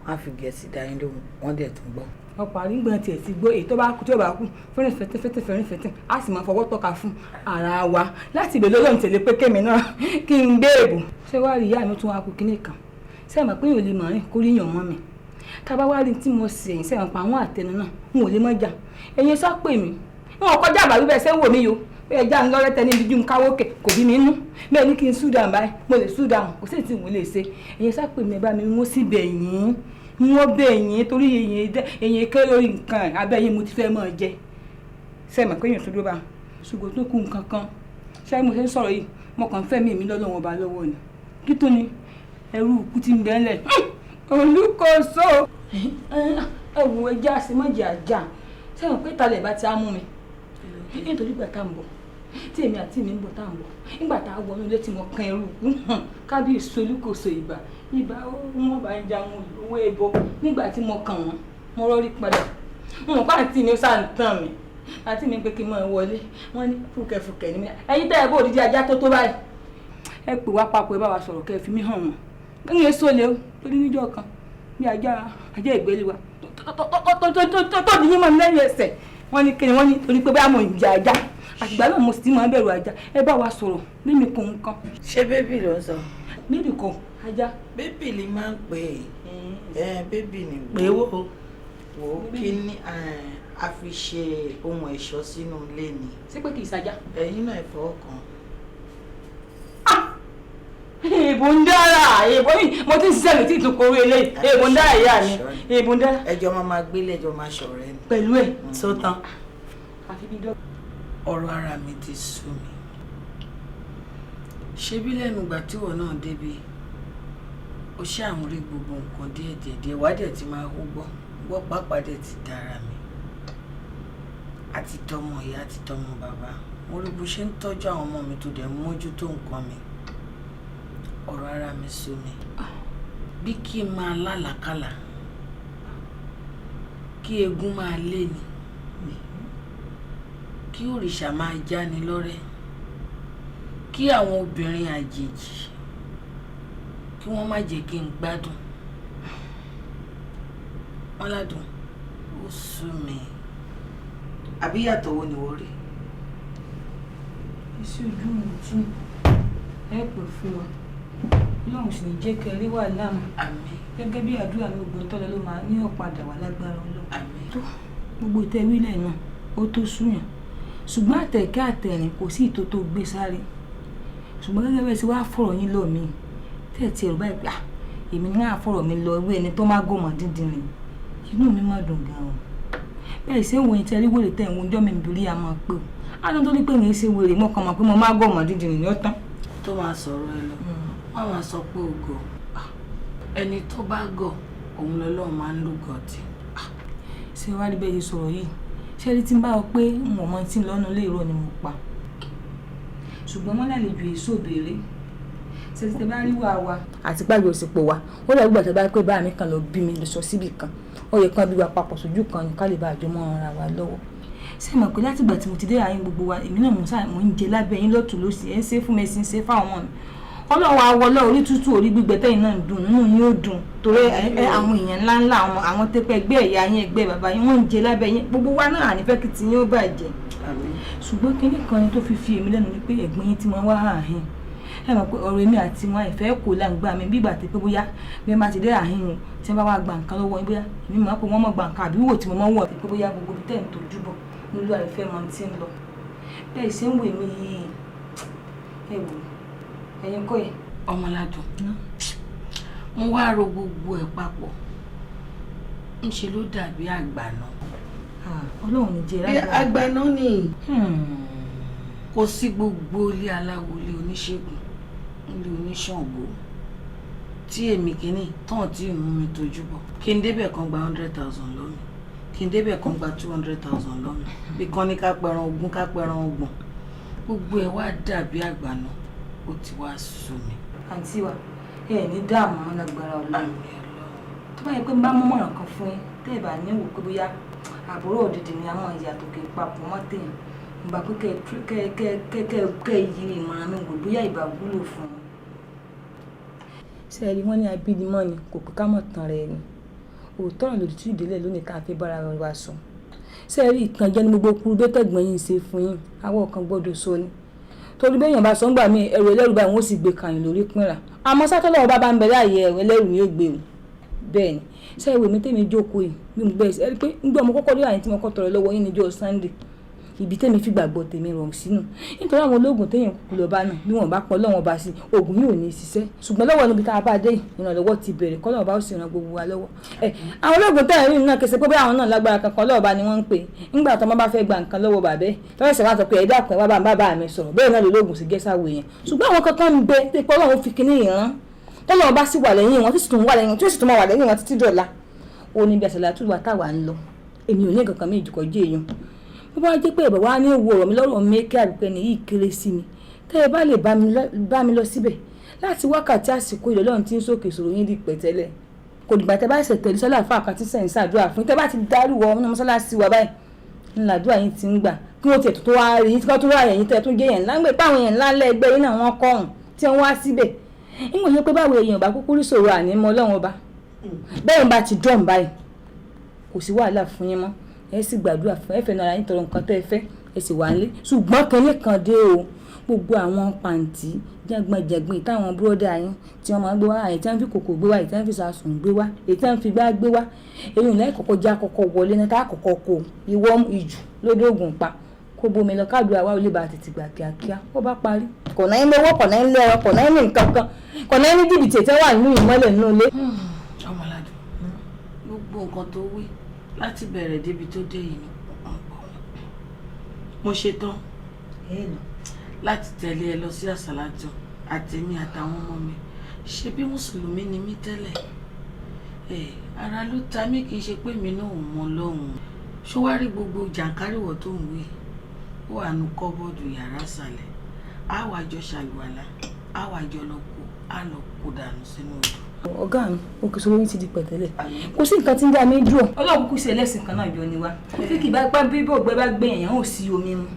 wọn á fi Gẹ̀ẹ́sì dá yín lóhùn, wọn dẹ̀ tún gbọ́. Ọ̀pọ̀ àrígbọ̀n tiẹ̀ ti gbọ́. Èyí tó bá kú, tí ó bá kú fẹ́rẹ̀ fẹ́tẹ́ fẹ́tẹ́ fẹ́rẹ̀ fẹ́tẹ́, á sì máa fọwọ́ tọ́ka fún ara wa láti ìbẹ̀ lọ́lọ́run tẹ̀lé pé kémi náà kí n gbé èbò. Ṣé wàá rí, ìyá mi, tún wá kú kínní kan? Ṣé ẹ mọ̀ pé yóò lè mọ̀ rìn kó rí yàn mọ́ mi? Tá a bá wá rí tí mo sì ẹ̀yìn, ṣé ẹ mọ̀ pa àwọn àtẹnu náà n ò lè mọ́ jà? Ẹ̀yin sọ pé mi wọn kọjá àbáwí bẹ́ẹ̀. Ṣé ń wò mí yo pé ẹja ń lọ́rẹ́ tẹ níbi ju káwókè kò bí mi nú bẹ́ẹ̀ ni kí n sùn down báyìí, mo lè sùn down, kò sí èyí tí mo lè ṣe. Ẹ̀yin sá pè mí, ẹ bá mi, wọ́n sì bẹ̀ yín, wọ́n bẹ̀ yín, torí èyàn kéré lórí nǹkan abẹ́ yín mo ti fẹ́ mọ́ jẹ. Ṣe mọ̀ pé èèyàn tó dúró bá ṣùgbọ́n tó kú nǹkan kan? Ṣé mo ṣe ń sọ̀rọ̀ yìí, mo kàn fẹ́ mi lọ́lọ́wọ́n ọba lọ́wọ́ ni. Kí tó ni ẹrú ikú ti ń bẹ́ńlẹ̀ olùkóso ẹ wò, ẹja àṣemọ́jì àjà. Ṣé mọ̀ pé ìtàlẹ̀ ìbá ti á mú mi nítorí ìgbà tá à ń bọ̀, tí èmi àti mi ń bọ̀, tá à ń bọ̀, nígbà tá a wọnú ilé tí mo kan ẹrú ikú kábíyèsí olúkòso, ìbà ìbà, wọn bá ń jaun owó ẹbọ. Nígbà tí mo kàn wọ́n, mo rọrí padà. Mo mọ̀ pé àǹtí mi ó sáà ń tàn mí. Àǹtí mi pé kí n máa wọlé, wọ́n ní fúkẹ́fúkẹ́ ní mi. Ẹ̀yin tẹ́ ẹ bó òdìdí ajá tó tó báyìí, ẹ pè wá papọ̀, ẹ bá wa sọ̀rọ̀, kẹ́ ẹ fi mí hàn wọ́n ní èso lè o. Torí níjọ́ kan bí ajá ajá ìgbélé wa tó di mímọ́ lẹ́yìn ẹsẹ̀, wọ́n ní kíni? Wọ́n ní torí pé báyà mo ń jẹ ajá. Àtìgbà náà mo sì ti máa ń bẹ̀rù ajá. Ẹ bá wa sọ̀rọ̀ mímí kò ń kan. Ṣé baby ló ń sọ? Baby kò, ajá. Baby ni máa ń pè é, baby ni. Pè é wò. Wò ó, kí ni a fi ṣe ohun ẹ̀ṣọ́ sínú ilé ni. Ṣé pé kì í ṣajá? Ẹ̀yin náà, ẹ fọwọ́ kàn. Èèbò ń dára, èèbò yìí mo ti ń ṣiṣẹ́ mi tí ì tún kórè eléyìí. Èèbò ń dára, ìyá mi, èèbò ń dára. Ẹjọ́ máa máa gbélé, ẹjọ́ máa ṣọ̀rẹ́ ni. Pẹ̀lú ẹ̀. Sótán. Àfi bí dọ́. Ọ̀rọ̀ ara mi ti sú mi. Ṣebí lẹ́nu ìgbà tí ìwọ náà débi, ó ṣáà ń rí gbogbo nǹkan díẹ̀ díẹ̀ díẹ̀, wá dẹ̀ ti máa hó gbọ́ gbọ́, pàápàá dẹ̀ ti dára mi àti tọmọ ìyá àti tọmọ bàbá. Mo rí bó ṣe ń tọ́jú àwọn ọmọ mi, tó dẹ̀ ń mójútó nǹkan mi. Ọ̀rọ̀ ara mi sú mi. Bí kí n máa lálàákàlà, kí eégún máa lé ni, kí òrìṣà máa jáni lọ́rẹ́, kí àwọn obìnrin àjèjì kí wọ́n má jẹ́ kí n gbádùn wọ́n ládùn, ó sú mi. Àbí yàtọ̀ wo ni wọ́n rí? Iṣẹ́ ojú mi tí ẹ pè fún wa. Ọlọ́run sì ní jẹ́ kẹ́ rí wàhálà mọ́. Gẹ́gẹ́ bí àdúrà mi, gbogbo tọ́lọ ló máa ní ọ̀padà wà lágbára Ọlọ́run. Tó gbogbo ìtẹ́ wílẹ̀ náà ó tó súyàn, ṣùgbọ́n àtẹ̀kẹ́ àtẹ̀rìn kò sí ìtò tó gbé sáré. Ṣùgbọ́n gẹ́gẹ́ bẹ́ẹ̀ ṣe wá fọ̀rọ̀ yín lọ mí tẹ̀ tí ẹ̀rù báyìí pé ah, èmi náà fọ̀rọ̀ mi lọ irú ẹni tó má gòmọ̀ dídìn rìn, inú mi má dùn gan-an. Bẹ́ẹ̀ ṣé ń wo ìtẹ́rí wèrè tẹ̀ ń wo ọjọ́ mi bìrí a máa pé o á lóun tó ní pé mi ṣe wèrè mọ́ kan mọ̀ pé mo má gòmọ̀ dídìn rìn ní ọ̀tán. Tó máa sọ̀rọ̀ ẹ lọ, wọ́n máa sọ pé o gọ̀. Ẹni tó bá gọ̀, òun lọ́lọ́run máa ń lùgọ̀ tí. Ṣé wàá rí bẹ́ẹ̀ ṣe sọ̀rọ̀ yìí? Ṣé rí tí ń bá ọ pé n ò mọ tí ń lọ́nu ilé, irọ́ ni mo pa. Ṣùgbọ́n wọ́n lálejò èso òbèrè ṣe ti tẹ bá rí wà wa àti gbàgbé òsìpò wa, ó dàbí gbàtà bá pé bá mi kan lọ bí mi lọ sọ síbì kan, ó yẹ kán bí wa papọ̀ sójú kan ní ká lè bá àjọ mọ́ ara wa lọ́wọ́. Ṣé mọ̀ pé látìgbà tí mo ti dé àyín gbogbo wa, èmi náà mo ń jẹ lábẹ́ yín lọ́tún lósì, ẹ̀ ń ṣe fún mi, ẹ̀ sì ń ṣe fáwọn ọmọ mi. Ọlọ́run awọlọ́ orí tútù, orí gbígbẹ tẹ́yìn náà ń dùn, nínú yín ó dùn, torí ẹ àwọn èèyàn ńláńlá, àwọn tẹ́pẹ́ ẹgbẹ́ ẹ̀yà yín, ẹgbẹ́ bàbá yín, wọ́n ń jẹ lábẹ́ yín. Gbogbo wa náà àní fẹ́ kí ti yín ó bàjẹ́. Ṣùgbọ́n kinní kan ni tó fi fi èmi lẹ́nu ni pé ẹ̀gbọ́n yín tí wọ́n wá àhín, ẹ mọ̀ pé ọ̀rọ̀ èmi àti wọn ìfẹ́ kò láǹgbá mi bí ìgbà tí pé bóyá bí ẹ má ti dé àhín o, tí wọ́n bá wá gba nǹkan lọ́wọ́ yín, bóyá èmi mọ̀ pé wọ́n mọ̀ gba nǹkan àbí wò tí mo mọ̀ wọ̀ pé bóyá gbogbo ibi tẹ́ ń tojú bọ̀ nílùú àìfẹ́ mọ̀ tí ń lọ. Bẹ́ẹ̀ ṣe ń wò èmi yìí, ẹ wò ẹ̀yin kọ́ yẹn. Ọmọládùn, mo wá ro gbogbo ẹ̀ papọ̀, ńṣe ló dàbí àgbàná. Ọlọ́run ní jẹ́ lágbàá. Àgbàná ni kò sí gbogbo ilé aláwo, ilé oníṣègùn, ilé oníṣàngó tí èmi kìíní tán tí mú mi tójú bọ̀, kí n débẹ̀ kan gba 100,000 lọ́mi, kí n débẹ̀ kan gba 200,000 lọ́mi, bí kan ní ká pẹran 20, ká pẹran 30, gbogbo ẹ̀ wá dàbí àgbàná, ó ti wá sú mi. Àǹtí wa, ẹ ní dààmú mọ́ lágbára Ọlọ́run. Tó bá yẹ pé n bá mú mọ̀ràn kan fún yín, tẹ́ ẹ bá ní wò pé bóyá àbúrò òdìdí ni àwọn ìyàtọ̀ kì í papọ̀ mọ́ téèyàn, n bá pé kẹ́ kẹ́ kẹ́ kẹ́ yí ìmọ̀ràn mi wò, bóyá ìbá wúlò fún un. Ṣé ẹ rí, wọ́n ní abínimọ́ ni kò pé ká mọ̀ tán rẹ̀ ni. Òótọ́ ọ̀rọ̀ lòdì tí ìdílé lónìí ká fi bára wa sọ. Ṣé ẹ rí, ìtànjẹ ní gbogbo kúrú bẹ́tẹ̀gbọ́n yín ṣe fún yín, àwọn kan gbọ́dọ̀ sọ ni. Torí bẹ́yàn bá sọ ń gbà mí, ẹrù ẹlẹ́rù báyìí wọ́n sì gbé kàyìn lórí pínra. Àmọ́ sátọ́lọ́wọ́ bá bá ń bẹ láàyè, ẹrù ẹlẹ́rù ni ó gbé o. Bẹ́ẹ̀ ni. Ṣé ìwé mi tèmi jókòó yìí bí mo bẹ́ẹ̀ ẹ rí pé nígbà mo kọ́kọ́ rí àyìn tí mo kọ́ tọrọ lọ́wọ́ yín níjọ́ Sunday, ibi tèmi fi gbàgbọ́ tèmi rọrùn sínú, nítorí àwọn ológun téèyàn kúkú lọ bá náà, bí wọ́n bá pọ̀ lọ́wọ́n bá sí oògùn yìí ò ní ṣiṣẹ́. Ṣùgbọ́n lọ́wọ́ níbi tá a bá dé, ìrànlọ́wọ́ ti bẹ̀rẹ̀, kọ́ lọ́wọ́ bá ó sì ran gbogbo wa lọ́wọ́. Ẹ àwọn ológun tẹ̀ rí náà kẹsẹ̀ pé bí àwọn náà lágbára kankan, lọ́wọ́ bá ni wọ́n ń pè nígbà tó bá fẹ́ gba nǹkan lọ́wọ́ bàbẹ́ tọ́wọ́ ṣe wá sọ pé ẹ dákun, ẹ wá bá ń bá mi sọ̀rọ̀. Bẹ́ẹ̀ náà lológun sì gẹ́sà wò yẹn. Ṣùgbọ́n àwọn kankan ń bẹ pé Ọlọ́run fi kinní ìran tọ́lọ́run bá sì wà lẹ́yìn wọn, tí sì tún wà lẹ́yìn wọn, tí ó sì tún máa wà lẹ́yìn wọn títí dọ̀la. Ó ní bí àṣàlátù wa táwa ń lọ, èmi ò ní nǹkan kan mí ìjùkọ̀ jẹ́ èèyàn. Bó bá jẹ́ pé ẹ̀bẹ̀ wá ní wo ọ̀rọ̀ mi lọ́rọ̀ mẹ́kẹ́ àbípẹ́ ni yìí kéré sí mi, tẹ́ ẹ bá lè bá mi lọ síbẹ̀ láti wákàtí àsìkò ìlọ́lọ́run tí ń sókè ìṣòro yín di pẹ̀tẹ́lẹ̀, kò dìgbà tẹ́ bá ṣẹ̀ tẹ̀lé sọ́lá fún àkàtì sẹ́yìn ṣàdúrà fún tẹ́ bá ti dárúwọ ọmọ mọ́sálásí wa báyìí ńlá àdúrà yín ti ń gbà, kí wọ́n tiẹ̀ tó wá rí yín, kí wọ́n tó wá yẹ̀yìn tẹ́ tó jẹ́ yẹn ńlá ń gbé páwọn yẹn ńlá lẹ́gbẹ́ yín náà wọ́n kọ́hùn tí wọ́n wá síbẹ̀. Nígbà tó pé báwo èèyàn bá kúkú rí sòrò àní mọ́ Ọlọ́run ọba bẹ́ẹ̀ ń bá ti dùn báyìí, kò sí wàhálà fún yín mọ́. Ẹ sì gbàdúrà fún ẹ fẹ́ náà yín tọrọ nǹkan tẹ́ ẹ fẹ́, ẹ sì wà nílé. Ṣùgbọ́n kínní kan dé o, gbogbo àwọn pàǹtí jẹ́gbọ̀njẹ̀gbọ̀n táwọn búrọ́dà yín tí wọ́n máa ń gbé wá, èyí tí wọ́n fi kòkò gbé wá, èyí tí wọ́n fi sàsùn gbé wá, èyí tí wọ́n fi gbá gbé wá, èyí ò ní kọ́kọ́ já kọ́kọ́ wọlé náà tá a kọ́kọ́ kó ìwọ ìjù lódògùn pa kó bomi lọ káàdùn àwa ò lè bá tètè gbà kíákíá. Ó bá parí, kọ̀nà yín lówó, kọ̀nà yín lẹ́rọ, kọ̀nà yín ní nǹkan kan, kọ̀nà yín ní jìbìtì tí wà nínú ìmọ́lẹ̀ nínú ilé. Ọmọládùn, gbogbo nǹkan tó wí láti bẹ̀rẹ̀ débi tó dé yìí ni mo ṣetán láti tẹ̀lé ẹ lọ sí àsàlátù, àtèmi àtàwọn ọmọ mi. Ṣe bí mùsùlùmí ni mí tẹ́lẹ̀, ara ló ta mí, kì í ṣe pé mi náà ò mọ lọ́hùn. Ṣó wá rí gbogbo jàǹkárìwọ̀ tó ń wí, ó wà nù kọ́bọ́ọ̀dù yàrá ìsàlẹ̀, á wàá jọ ṣàlùwàlà, á wàá jọ lọ kó, á lọ kó dànù sínú odò. Ọ̀gá mi, òkè sọ lóyún ti di pẹ̀tẹ́lẹ̀, kò sí nǹkan tí ń dá mi dúró. Ọlọ́run kúkú ṣe ẹlẹ́sìn kan náà jọ ni wá, tí kì bá pẹ́ bí bògbẹ́ bá gbé èèyàn ò sí omi mu.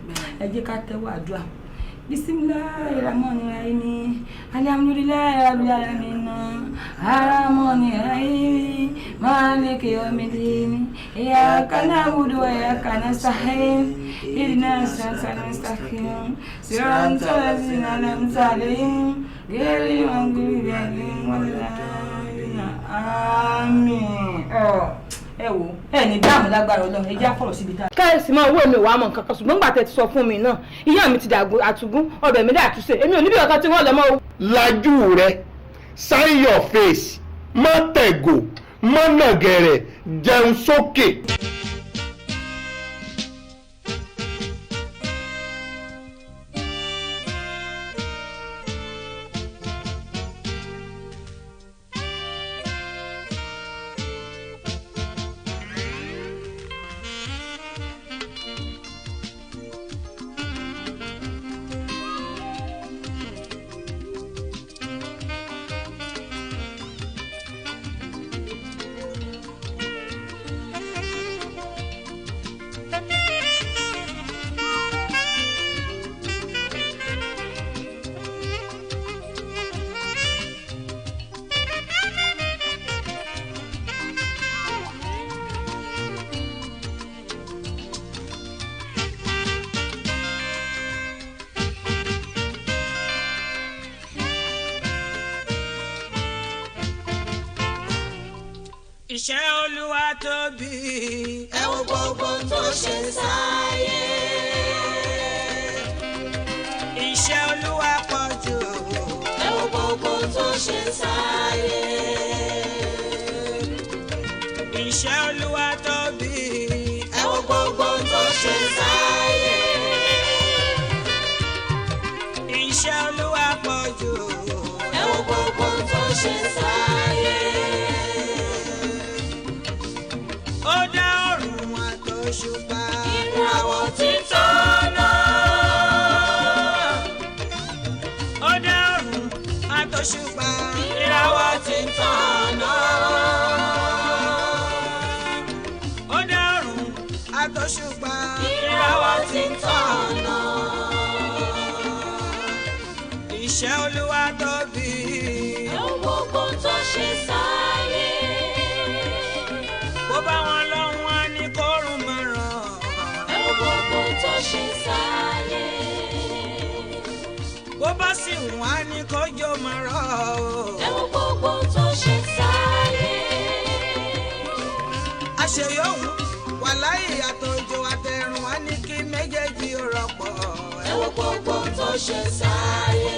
Ẹ jẹ́ ká tẹ́wọ́ àdúrà Bisimilahi rahmani rahimi alhamdulilahi rabbil alamin arrahmani rahimi maliki yawmiddin iyyaka na'budu wa iyyaka nasta'in ihdina siratal mustaqim siratal ladzina an'amta alaihim ghayril maghdubi alaihim waladdallin àmín. Ẹ wo, ẹ ní dáàmú lágbára Ọlọ́run, ẹ jẹ́ àfọ̀rọ̀ síbi tá. Káyọ̀sí máa wó mi wàá mọ̀ nǹkan kan, ṣùgbọ́n gbà tẹ́ ti sọ fún mi náà, ìyá mi ti dàgbò àtúgún, ọbẹ̀ mi dà túnṣe, èmi ò níbi ọ̀kan tí wọ́n lọ mọ́ o. Lajú rẹ, sign your face, má tẹ̀gò, má nàgẹ̀rẹ̀, jẹun sókè. Iṣẹ́ Olúwa tóbi. Ẹ wo gbogbo tó ṣe sáyé. Iṣẹ́ Olúwa pọ̀ jù. Ẹ wo gbogbo tó ṣe sáyé. Iṣẹ́ Olúwa tóbi. Ẹ wo gbogbo tó ṣe sáyé. Iṣẹ́ Olúwa pọ̀ jù. Ẹ wo gbogbo tó ṣe sáyé. Ó dá ọ̀run àtòṣùpá. Ìràwọ̀ tí ń tọ́nà. Ó dá ọ̀run àtòṣùpá. Ìràwọ̀ tí ń tọ́nà. Ó dá ọ̀run àtòṣùpá. Ìràwọ̀ tí ń tọ́nà. Iṣẹ́ Olúwa tóbi. Ẹ wo gbogbo tó ṣe sáyé. Bó bá wọn lọ́hùn á ní kórùn mọ́ràn. Ẹ wo gbogbo tó ṣe sáyé. Bó bá sì wùn á ní kójó mọ́rọ̀ o. Ẹ wo gbogbo tó ṣe sáyé. Àṣeyọ̀hún wàláhì àtòjò àtẹ̀rùn á ní kí méjèèjì ó rọpò. Ẹ wo gbogbo tó ṣe sáyé.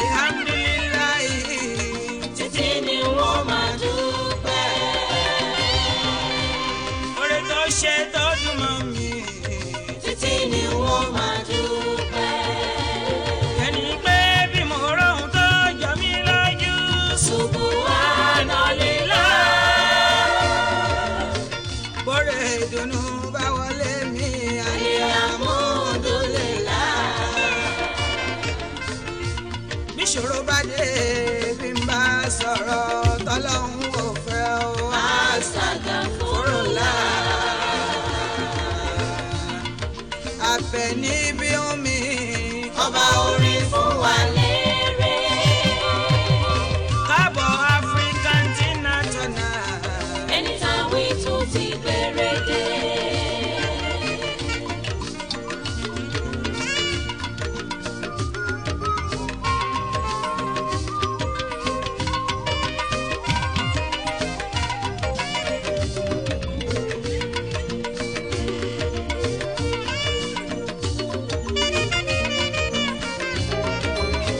Alihamdulilayi. Títí ni wọ́n máa dúpẹ́. Oore tó ṣe tó dùn mọ́ mi. Títí ni wọ́n máa dúpẹ́. Ẹni pé bí mo rohun tó jọ mí lójú. Subhanallah. Bóre ìdùnnú bá wọlé mi. Alhamdulillah. Bíṣòro bá dé bí n bá sọ̀rọ̀ tọ́lọ́hún ò fẹ́ o. Astaghfirullah. Àbẹ̀ní bí omi. Ọba orin fún wa lérè. Káàbọ̀ African Tina Turner. Ẹni tá a wí tún ti gbére dé. Thank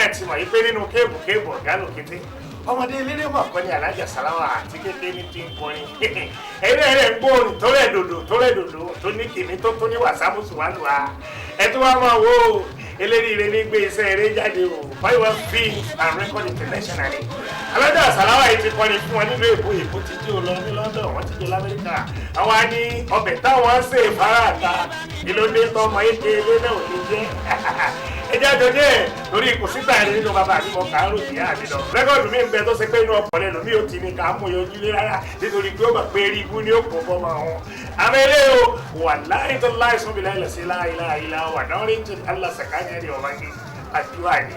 náà ti mọ̀ yí pé nínú kéèbù kéèbù ọ̀gá lòkété ọmọdé eléré mọ̀ kọ́ ni Alájà Sàláwà àti kékeré ní ti ń kọrin. Ẹ̀yin náà rẹ̀ ń gbóòrùn tó rẹ̀ dòdò tó rẹ̀ dòdò tó ní kìmí tó tó ní wàsámùsù wà lùwà. Ẹ tún wá máa wo eléríire ní gbé iṣẹ́ eré jáde o. Báyọ̀ Films and Record Internationally. Alájà Sàláwà yìí ti kọrin fún wọn nílùú Èkó, Èkó ti jí o lọ ní London, wọ́n ti jẹ́ l'Amẹ́ríkà. Àwa ní ọbẹ̀ táwọn ṣe fara ta ìlódé tọmọ èké ilé náà ò ní jẹ́. Ẹ jẹ́ àjọ díẹ̀ torí kò sígbà yẹn nínú bàbá àbí mo kà á rò sí àbí lọ. Rẹ́kọ̀dù mi ń bẹ tó ṣe pé inú ọkọ̀ lẹ́nu mi ò ti ní ká mú yọjú lé rárá nítorí pé ó mọ̀ pé eré ibú ni ó kó fọmọ wọn. Àmọ́ ilé o wà láì tó láì sún mi láì lọ sí láì láì láì wà náà rí jù Allah sàkáyà ní ọba ní àdúrà ni.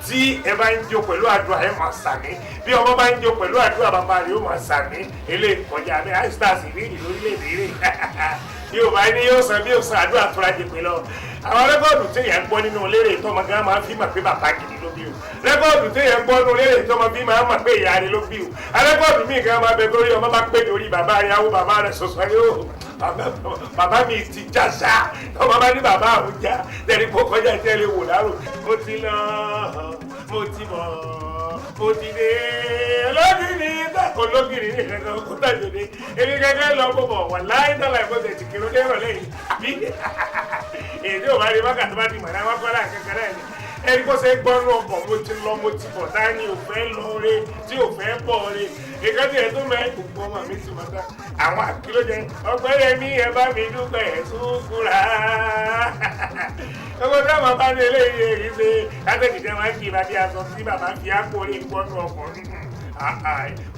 Tí ẹ bá ń jó pẹ̀lú àdúrà ẹ máa sàmí, bí ọmọ bá ń jó pẹ̀lú àdúrà bàbá rẹ̀ ó máa sàmí. Eléyìí kọjá abẹ́ àìsítàsì ìrìnì lórílẹ̀-èdè rẹ̀. Yóò bá ní yóò san bí yóò san àdúrà tóra jẹ pé lọ. Àwọn rẹ́kọ̀dù téèyàn ń gbọ́ nínú eléré tọmọ gan máa fi mọ̀ pé bàbá gidi ló bí o. Rẹ́kọ̀dù téèyàn ń gbọ́ nínú eléré tọmọ bí máa mọ̀ pé ìyá rẹ̀ ló bí o. Rẹ́kọ̀dù míì gan máa bẹ torí ọmọ bá pé torí bàbá rẹ̀ awó bàbá rẹ̀ sọ̀sọ̀ yóò bàbá mi ti já sá tọmọ bá ní bàbá àwọn já tẹ̀lé kó kọjá tẹ́lẹ̀ wò lárò. Mo ti lọ, mo ti bọ̀, mo ti dé ológìrì ológìrì ní kankan kó tàjọ dé èmi kankan lọ bọ̀ bọ̀ wà láì tọ́lá ìbọ̀sẹ̀ tí kìló dé rọ̀ lẹ́yìn àbí èdè ò bá rí wákàtí bá ti mọ̀ náà wákọ́ láì kankan náà ni ẹni kó ṣe gbọ́nú ọkọ̀ mo ti lọ mo ti bọ̀ tá ni ò fẹ́ lọ re tí ò fẹ́ bọ̀ re ìkan tí ẹ tó mẹ́ gbogbo ọmọ mi ti mọ̀ tá àwọn àkìlójẹ ọgbẹ́rẹ́ mi ẹ bá mi dúpẹ́ ẹ̀ súnkúra gbogbo tí àwọn bá ní eléyìí èyí ṣe látẹ̀jìjẹ́ máa ń kí ìbàdí aṣọ sí bàbá fi ápò orí gbọ́nú ọkọ̀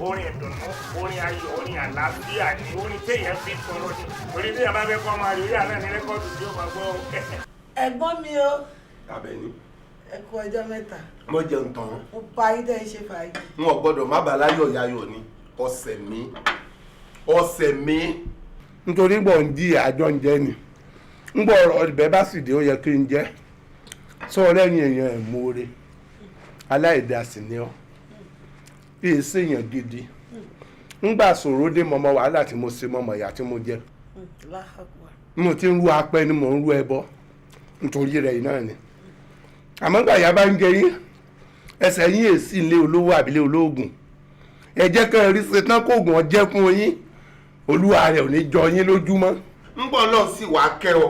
orin ìdùnnú orin ayọ̀ orin àlàáfíà ni orin téèyàn fi tọrọ ni orin téèyàn bá fẹ́ kọ́ máa rí orí àná ní rẹ́kọ́ọ̀dù tí ó máa gbọ́. Ẹ̀gbọ́n mi o. Àbẹ̀ní. Ẹ kú ọjọ́ mẹ́ta. Mo jẹun tán. Mo pa yín tẹ́ ẹ ṣe fàájì. N ò gbọ́dọ̀ má bàa láyọ̀ yayọ̀ ni ọ̀sẹ̀ mi ọ̀sẹ̀ mi. Nítorí gbọ̀ ń di àjọ ń jẹ ni ń gbọ́ ọ̀rọ̀ ibẹ̀ bá sì dé ó yẹ kí n jẹ́ sọ lẹ́yìn èèyàn ẹ̀ mọ́ọ́rẹ́ aláìdásí ni ọ́ bí èsì èèyàn gidi ńgbà sọ̀rọ̀ dé mọ́mọ́ wàhálà tí mo ṣe mọ́mọ́ ìyá tí mo jẹ mo ti ń ru apẹ ni mò ń ru ẹbọ nítorí rẹ̀ yìí náà ni àmọ́ gbà yá bá ń jẹ yín ẹsẹ̀ yín èsì ilé olówó àbílẹ̀ olóògùn ẹ jẹ́ kẹ́ ẹ rí ṣetán kóògùn ọjẹ́ fún yín olúwa rẹ̀ ò ní jọ yín lójúmọ́. ń bọ̀ náà sì wàá kẹ́ ọ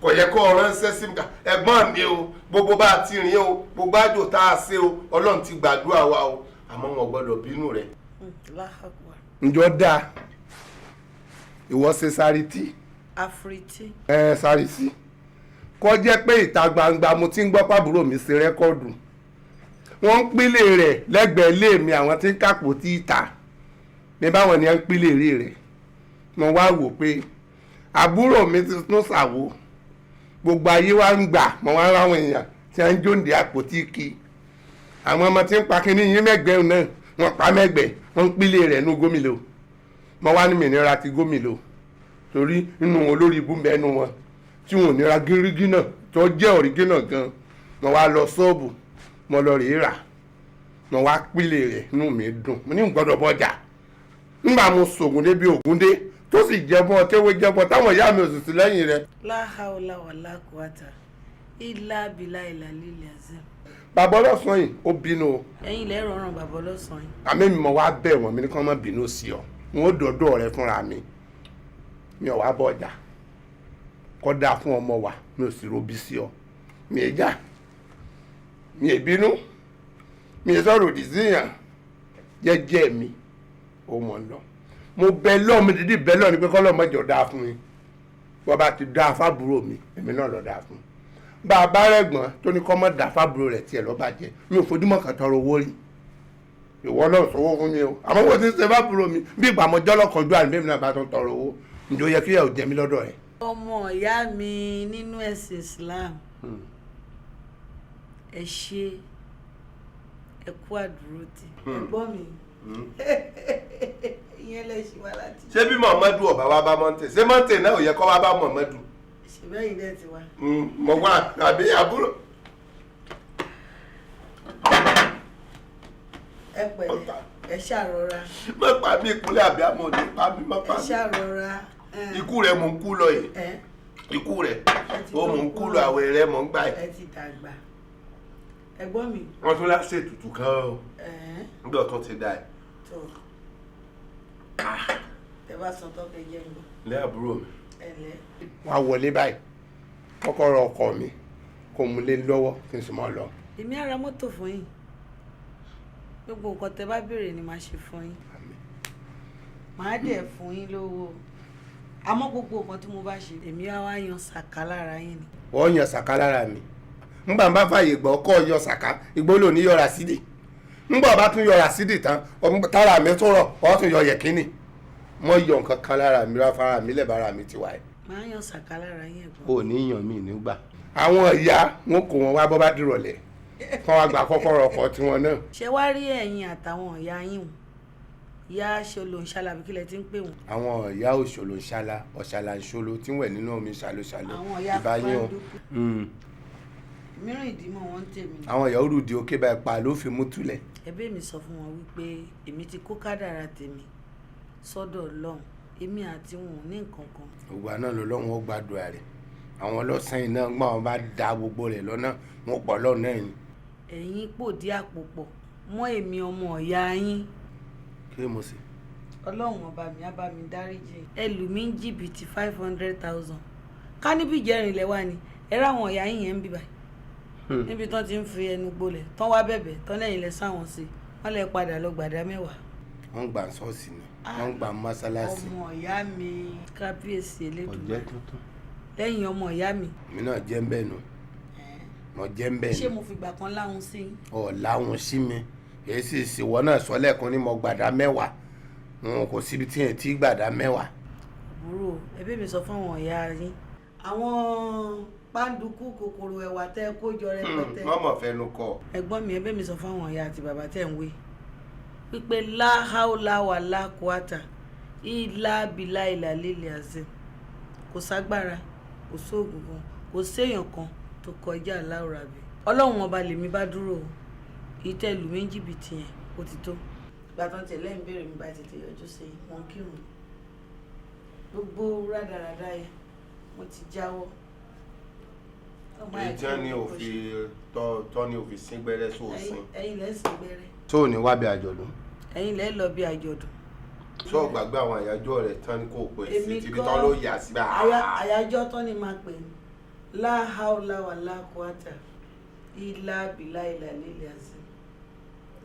kò yẹ kó o ránṣẹ́ sí mi ẹ̀gbọ́n mi o gbogbo bá a ti rìn o gbogbo àjò tá a ṣe o ọlọ́run ti gbàdúrà wa o àmọ́ wọn gbọ́dọ̀ bínú rẹ̀. ǹjọ́ dáa ìwọ ṣe sáritì. Àfìrìtì. Ẹ sáritì kó jẹ́ pé ìta gbangba mo ti ń gbọ́ pàbúrò mi ṣe rẹ́kọ́ọ̀dù wọ́n ń pílé rẹ̀ lẹ́gbẹ̀ẹ́ ilé mi àwọn tí ń kàpò tí ì ta ní báwọn ni ẹ ń pílé rí rẹ̀ mo wá wò pé àbúrò mi ti tún ṣàwò gbogbo ayé wa ń gbà mo wá ráwọn èèyàn tí wọ́n ń jóǹde àpótí kí àwọn ọmọ tí ń pa kínní yín mẹ́gbẹ̀ẹ́ náà wọ́n pa mẹ́gbẹ̀ẹ́ wọ́n ń pílé rẹ̀ nú gómìnà mo wá ní mìíràn ti gómìnà torí inú wọn olórí ibú mẹ́nu wọn tí wọn ò nira gírígí náà tó jẹ́ òrígínà gan mo wá lọ ṣọ́ọ̀bù mo lọ rèé rà mo wá pílé rẹ̀ inú mi dùn mo ní gbọ́dọ̀ bọ́jà nígbà mo sògùn débi ògùn dé tó sì jẹbọ tẹwé jẹbọ táwọn ìyá mi ò sì sí lẹ́yìn rẹ̀. La hawla wala quwata illa billahi al-aliyyil azim. Bàbá ọlọ́sàn yìí ó bínú o. Ẹ̀yin lẹ rọrùn bàbá ọlọ́sàn yìí. Àmì mi mo wá bẹ̀ wọ́n mi ní kí wọ́n má bínú sí ọ n ó dọ̀dọ̀ rẹ fúnra mi mi ò wá bọ̀ ọjà kọ́ dáa fún ọmọ wa mi ò sì robi sí ọ mi ì já mi ì bínú mi ì sọ̀rọ̀ òdì síyàn jẹ́jẹ́ mi ó mọ̀ ń lọ mo bẹ lọ́ọ̀ mi dídí bẹ lọ́ọ̀ ni pé kọ́lọ́ mọ́jọ dáa fún mi wọ́n bá ti dáa fábúrò mi èmi náà lọ dáa fún mi bàbá rẹ̀ gbọ́n tó ní kọ́ mọ́ dáa fábúrò rẹ̀ tiẹ̀ lọ́ bàjẹ́ mi ò fojúmọ́ kan tọrọ owó rí ìwọ náà sọwọ́ fún mi o àmọ́ wọ́n ti ń ṣe fábúrò mi bí ìgbà mọ́jọ́ lọ́kànjú àmì mi náà bá tún tọrọ owó ǹjẹ́ ó yẹ kí ìyàwó jẹ mí lọ́dọ̀ rẹ̀. Ọmọ ìyá mi nínú ẹ̀sìn Islam ẹ ṣé ẹ kú àdúrótì ẹ̀gbọ́n mi ìyẹn lẹ ṣì wá láti. Ṣé bí Muhammadu ọba wa bá mọ́ǹtè ṣé mọ́ǹtè náà ò yẹ kó wá bá Muhammadu. Ṣé bẹ́yìn dẹ́ ti wá. Mo wá àbí àbúrò. Ẹ pẹ̀lẹ́ ẹ ṣàrọra. Má pa mí ìkúnlẹ̀ àbí àmọ́ òní pa mí má pa Ẹ mí. ṣàrọra. Ikú rẹ̀ mò ń kú lọ yìí ikú rẹ̀ ó mò ń kú lọ àwẹ̀ rẹ̀ mò ń gbà yìí. Ẹ ti dàgbà Ẹ̀gbọ́n mi. Wọ́n tún láṣẹ ètùtù kan o. Nígbà tó ti dà ẹ̀. Tó tẹ bá sọ tọ́kẹ jẹ́ ń gbọ́. Ilé àbúrò mi. Ẹ lẹ́. Wọ́n á wọlé báyìí, kọ́kọ́rọ́ ọkọ mi kò mú lé lọ́wọ́ kí n sì máa lọ. Èmi á ra mọ́tò fún yín. Gbogbo nǹkan tẹ bá béèrè ni màá ṣe fún yín. Màá dẹ̀ fún yín lówó. Àmọ́ gbogbo nǹkan tí mo bá ṣe, èmi á wá yan sàká lára yín ni. Wọ́n yan sàká lára mi. Ngbà bá fààyè gbọ́ kọ́ yọ sàká, igbó lò ní yọra sídì. Ngbà bá tún yọra sídì tán, tára mi tún rọ̀, ọ́ tún yọ yẹ̀kínì. Mo yọ nǹkan kan lára mi, ráfárá mi lẹ́bàárà mi ti wáyé. Màá yan sàká lára yín ẹ̀gbọ́n. Ò ní yàn mí nígbà. Àwọn ìyá wọn kò wọn wá bọ́ bá dìrọ̀lẹ́. Kọ́ wa gba kọ́kọ́rọ́ ọkọ̀ tiwọn náà. Ṣé wá rí ẹ̀yin àtàwọn ìyá yín o? Ìyá ṣolo ń ṣàlà bí kílẹ̀ tí ń pè wọ́n. Àwọn ìyá òṣòlò ń ṣàlà, ọ̀ṣàlà ń ṣolo tí ń wẹ̀ nínú omi ṣàlóṣàló. Àwọn ìyá Ìbáyín o. pàǹdùkú. Mìíràn ìdímọ̀ wọn ń tèmi. Àwọn ìyá òrùdí òkè báyìí pa ló fi mú túlẹ̀. Ẹbí mi sọ fún wọn wípé èmi ti kó kádàrá tèmi sọ́dọ̀ Ọlọ́run, èmi àti wọn ò ní nǹkan kan. Ògbà náà lọ́lọ́run ó gbàdúrà rẹ̀. Àwọn ọlọ́sàn yìí náà gbọ́n àwọn bá da gbogbo rẹ̀ lọ́nà wọn pọ̀ lọ́nà náà ni. Ẹ̀yin pòdí àpò pọ̀ mọ́ èmi ọmọ ìyá yín. Kí mo ṣe? Ọlọ́run ọba mi á bá mi dáríjì. Ẹ lù mí ní jìbìtì 500,000. Ká níbi ìjẹrin lẹ wá ni, ẹ ráwọn ìyá yín yẹn ń bíbà. Níbi tán ti ń fi ẹnu gbolẹ̀, tán wá bẹ̀bẹ̀, tán lẹ́yìn lẹ sáwọn sí i, wọ́n lẹ padà lọ gbàdá mẹ́wàá. Wọ́n ń gbà ṣọ́ọ̀ṣì ni, wọ́n ń gbà mọ́sálásí. Ọmọ ìyá mi kábíyèsí Elédùmarè. Ọ̀jẹ́ tuntun. Lẹ́yìn ọmọ ìyá mi. Èmi náà jẹ́ ń bẹ́ẹ̀ nù. Mo jẹ́ ń bẹ́ẹ̀ nù. Ṣé mo fìgbà kan láhùn sí i? Ọ̀ láhùn sí mi. Èyí sì ṣìwọ́ náà sọ lẹ́ẹ̀kan ní mo gbàdá mẹ́wàá. N kò síbi tí yẹn ti gbàdá mẹ́wàá. Àbúrò, ẹbí mi sọ fún àwọn ìyá yín. Àwọn pàǹdùkú kòkòrò ẹ̀wà tẹ́ kó jọ rẹpẹtẹ. Mọ́mọ́ fẹnu kọ. Ẹ̀gbọ́n mi, ẹbí mi sọ fún àwọn ìyá àti bàbá tẹ́ ń wé. Wípé láháúlá wà lákùátà, ìlà bìlà ìlà lílẹ̀ àzẹ. Kò ságbára, kò sóògùn kan, kò séèyàn kan tó kọjá aláwòrábí. Ọlọ́run ọba lèmi bá dúró o. Ìtẹ́ lù mí jìbìtì yẹn, ó ti tó. Ìgbà tán tẹ̀lé ń béèrè mi bá tètè yọjú sí i, wọ́n kírun. Gbogbo rádaràda yẹn, mo ti jáwọ́. Èyí tí wọ́n ní òfin tọ́ ní òfin sín gbẹ́rẹ́ sóòsìn. Ẹ̀yin lẹ́ sín gbẹ́rẹ́. Tó ò ní wá bí àjọ̀dún. Ẹ̀yin lẹ́ lọ bí àjọ̀dún. Sọ gbàgbé àwọn àyájọ́ rẹ̀ tán ni kò pè sí tìbí tán ló yà sí bá. Àyájọ́ tán ni máa pè ní láháúlá wà lákùátà ìlà bìlà ìlà lílẹ̀ àzìm.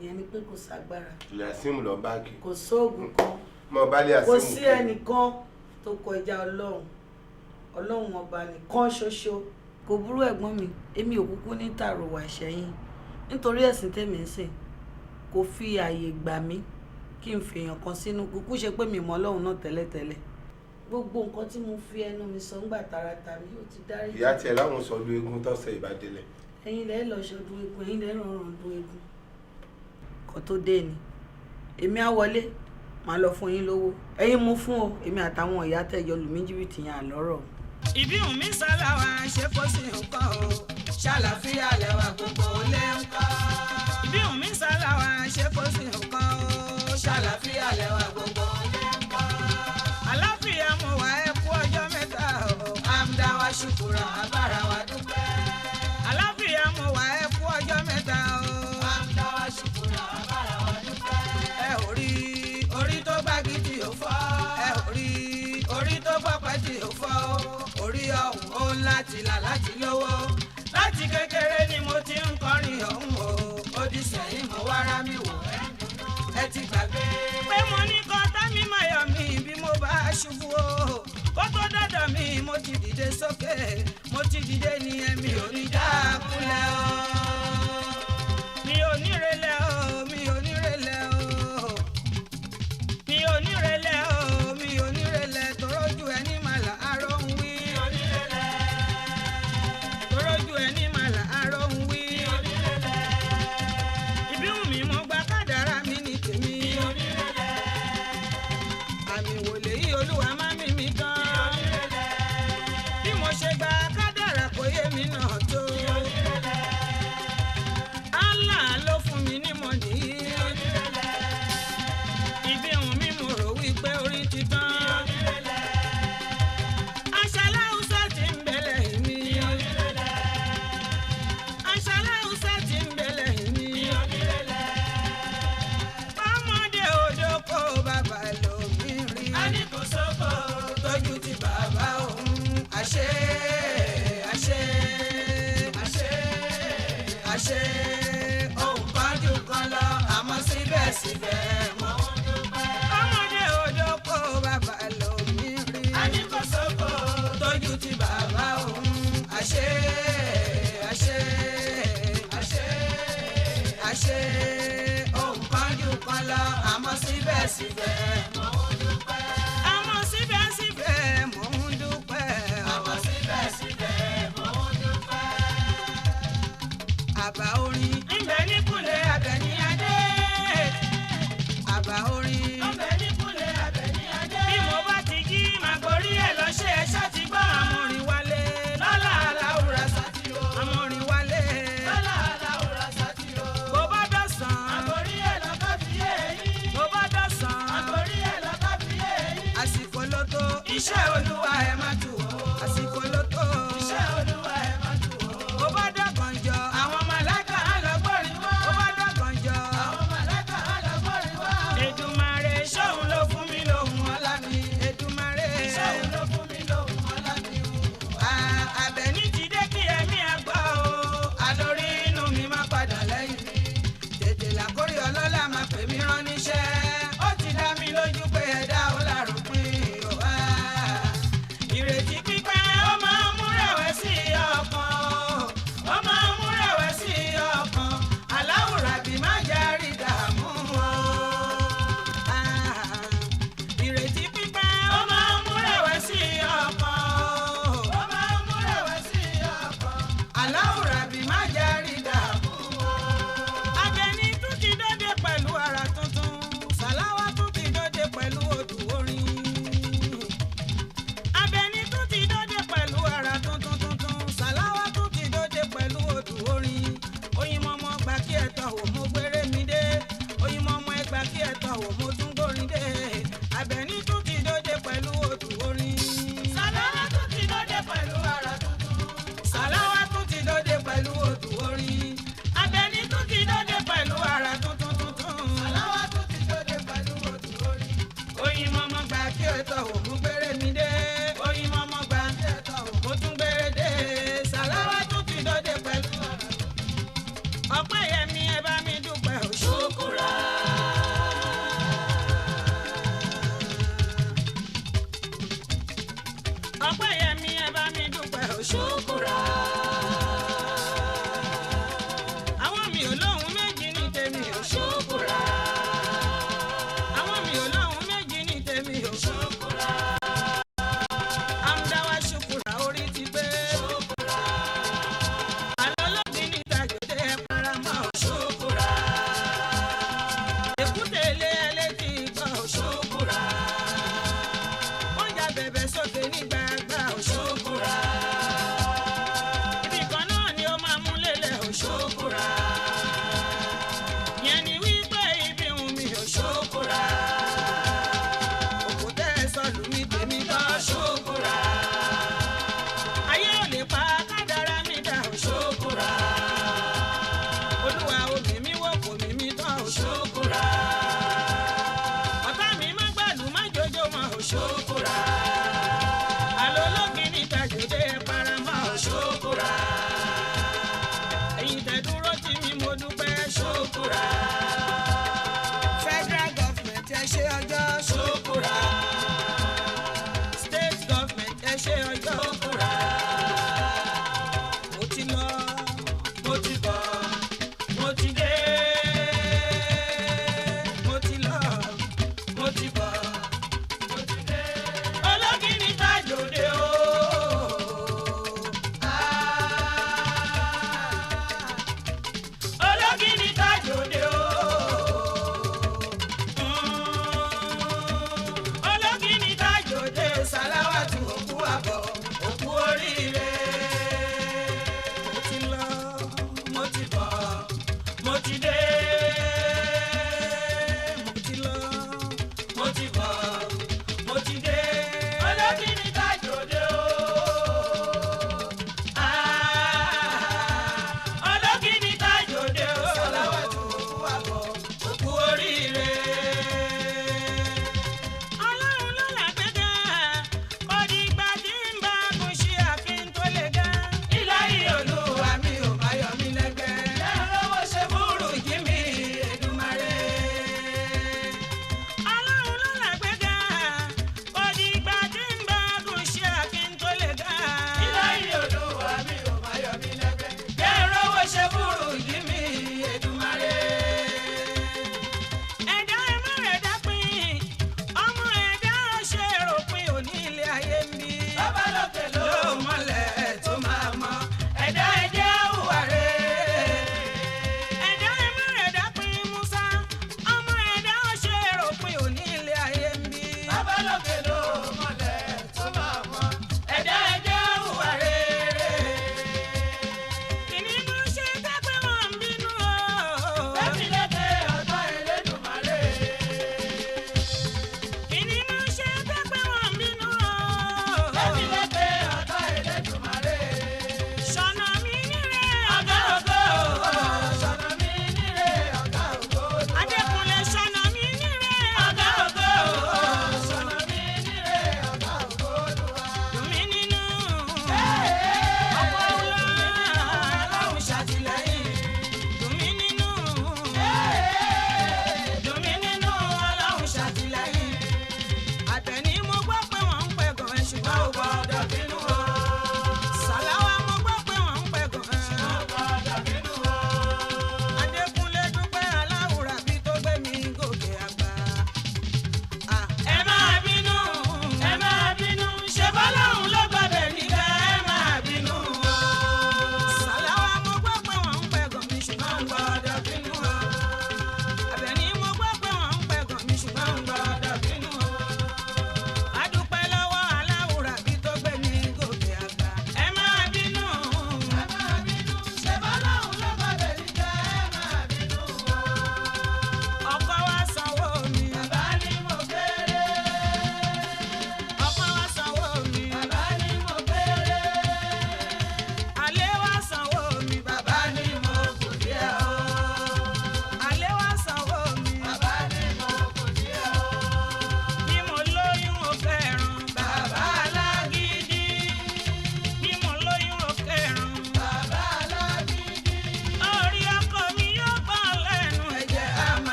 Ìyẹn ni pé kò ságbára. Ìlà símù lọ báàgì. Kò sóògùn kan. Mo bá lè àsìmù. Kò sí ẹnìkan tó kọjá Ọlọ́run. Ọlọ́run ọba nìkan ṣoṣo. Kò burú ẹ̀gbọ́n mi, èmi ò kúkú ní tàròwà ṣẹ́yìn. Nítorí ẹ̀sìn tèmi ń sìn, kò fi ààyè gbà mí kí n fèèyàn kan sínú. Kúkú ṣe pé mi mọ Ọlọ́run náà tẹ́lẹ̀tẹ́lẹ̀. Gbogbo nǹkan tí mo fi ẹnu mi sọ ńgbà tààràtà mi ó ti dárí. Ìyá tiẹ̀ láwọn sọdún eégún tọ́sẹ̀ ìbádélẹ̀. Ẹ̀yin lẹ́ lọ sọdún eégún, ẹ̀yin lẹ́ rọrùn ọdún eégún. Nǹkan tó dé ni. Èmi á wọlé, màá lọ fún yín lówó. Ẹ̀yin mú fún o, èmi àtàwọn ìyá tẹ̀jọ lù mí jìbìtì yẹn àlọ́rọ̀. Ìbíhùn mi sálàwà ṣe kó sí nǹkan o, ṣàlàfíà lẹ́wà gbogbo lé ń kọ́. Ìbíhùn mi sálàwà ṣe kó sí nǹkan o, ṣàlàfíà lẹ́wà gbogbo lé ń kọ́. Àlàáfíà mo wà ẹ kú ọjọ́ mẹ́ta o, àmdá wa ṣùkúrà abára wa dúpẹ́. Àlàáfíà mo wà ẹ kú ọjọ́ mẹ́ta o, àmdá wa ṣùkúrà abára wa dúpẹ́. Ẹ ò rí orí tó gbági tí ò fọ́, ẹ ò rí orí tó gbọ́pẹ́ tí ò fọ́ o. Orí ọ̀hún ó láti là láti lówó. Láti kékeré ni mo ti ń kọrin ọ̀hún o. Ó di sẹ́yìn mo wá rá mi wò ẹ́ ẹ ti gbàgbé. Pé mo ní kan tá mi máa yọ̀ mí bí mo bá ṣubú o. Kó tó dọ̀dọ̀ mi mo ti dìde sókè. Mo ti dìde ní ẹ̀mí ò ní já kulẹ̀ o. Mi ò ní relẹ̀ o, mi ò ní relẹ̀ o. Mi ò ní relẹ̀ o, mi ò ní relẹ̀ torójú ẹni màlà aró ń wí. Mi ò ní relẹ̀. Torójú ẹni màlà aró ń wí. Mi ò ní relẹ̀. Ìbíhùn mi mo gba kádàrá mi ní tèmi. Mi ò ní relẹ̀. Àmì wò lèyí Olúwa má mi mi tán. Mi ò ní relẹ̀. Bí mo ṣe gba kádàrá kò yé mi náà tó. Mi ò ní relẹ̀. Iṣẹ́ Olúwa ẹ má tù ó. Àsìkò ló tó. Iṣẹ́ Olúwa ẹ má tù ó. Ó bá dọ̀gànjọ́. Àwọn màláíkà á lọ gbọ́rin wá. Ó bá dọ̀gànjọ́. Àwọn màláíkà á lọ gbọ́rin wá. Èdùmàrè ṣóun ló fún mi lóhùn ọlá mi. Èdùmàrè ṣóun ló fún mi lóhùn ọlá mi. Àbẹ̀ní ti dé kí ẹ̀mí àgbọ̀ o. Àlórí inú mi má padà lẹ́yìn mi. Tètè làkórí ọlọ́lá máa pè mí rán níṣẹ́. Ó ti dá mi lójú pé ẹ̀dá ó láròpin o. Ìrètí pípẹ́ ó máa ń mú rẹ̀wẹ̀sì ọkàn. Ó máa ń mú rẹ̀wẹ̀sì ọkàn. Aláwùrà bí má jẹ́ rí dààmú o. Ìrètí pípẹ́ ó máa ń mú rẹ̀wẹ̀sì ọkàn. Ó máa ń mú rẹ̀wẹ̀sì ọkàn. Aláwùrà bí má jẹ́ rí dààmú o. Àbẹ̀ní tún ti dóde pẹ̀lú ara tuntun. Sàláwá tún ti dóde pẹ̀lú odù orin. Àbẹ̀ní tún ti dóde pẹ̀lú ara tuntun tuntun. Sàláwá tún ti dóde pẹ̀lú odù orin. Oyinmọmọ gbà kí ẹ tọ̀ wò mo gbére mi dé. Oyinmọmọ ẹ gbà kí ẹ tọ̀ wò mo tún gbórin dé. Àbẹ̀ní tún ti dóde pẹ̀lú odù orin. Sàláwá tún ti dóde pẹ̀lú ara tuntun. Sàláwá tún ti dóde pẹ̀lú odù orin. Àbẹ̀ní tún ti dóde pẹ̀lú ara tuntun tuntun. Sàláwá tún ti dóde pẹ̀lú odù orin. Oyinmọmọ gbà kí ẹ tọ̀ wò mo gbére mi dé. Oyinmọmọ gbà kí ẹ tọ̀ wò mo tún gbére dé. Sàláwá tún ti dóde pẹ̀lú ara tuntun. Ọpẹ́ yẹmi ẹ bá mi dúpẹ́ òṣùkúra. Ọpẹ́ yẹmi ẹ bá mi dúpẹ́ òṣùkúra. Àwọn mi ò lóhun méjì ní tèmi òṣùkúra. Àwọn mi ò lóhun méjì ní tèmi òṣùkúra. Àmdáwá ṣùkúra orí ti pé. Àlọ́ lóbi ní tàjọ́dé ẹ paramọ́ òṣùkúra. Èkúté ilé ẹlẹ́tì gbọ́ òṣùkúra. Wọ́n ya bẹ̀bẹ̀ sókè ní gbàgbà òṣùkúra. Ibì kan náà ni ó máa mú lélẹ̀ òṣùkúra. Yẹn ni wípé ibi ń mi òṣùkúra. Òkúta ẹ̀ sọlù mi tèmi kọ́ òṣùkúra. Ayé ò lè pa kádàrá mi dà òṣùkúra. Olúwa omi mi wò kò mí mi tán òṣùkúra. Ọ̀tá mi má gbàlú má jòjò mọ́ òṣùkúra. Àlọ́ ológin níta jòdè ẹ paramọ́ òṣùkúra. Ẹ̀yin tẹ́ dúró tì mí mo dúpẹ́ ṣùkúra. Federal government ẹ ṣé ọjọ́ ṣùkúra. State government ẹ ṣé ọjọ́ ṣùkúra. Mo ti lọ, mo ti bọ̀, mo ti dé. Mo ti lọ, mo ti bọ̀, mo ti dé. Ológin ní tàjòdè o. Ológin ní tàjòdè o. Ológin ní tàjòdè o. Sàláwàtú òkú àbọ̀, òkú oríire. Mo ti lọ, mo ti bọ̀, mo ti dé. Mo ti lọ, mo ti bọ̀, mo ti dé. Ológin ní tàjòdè o. Ológin ní tàjòdè o. Sàláwàtú òkú àbọ̀, òkú oríire. Ọlọ́run ló làgbéga, kò dìgbà tí ń bá gùn ṣe àfin tó le ga. Ìláyé Olúwa mi ò bá yọ mí lẹ́gbẹ́. Lẹ́rọ̀wọ́ ṣe búrú jí mi, Èdùmàrè. Ọlọ́run ló làgbéga,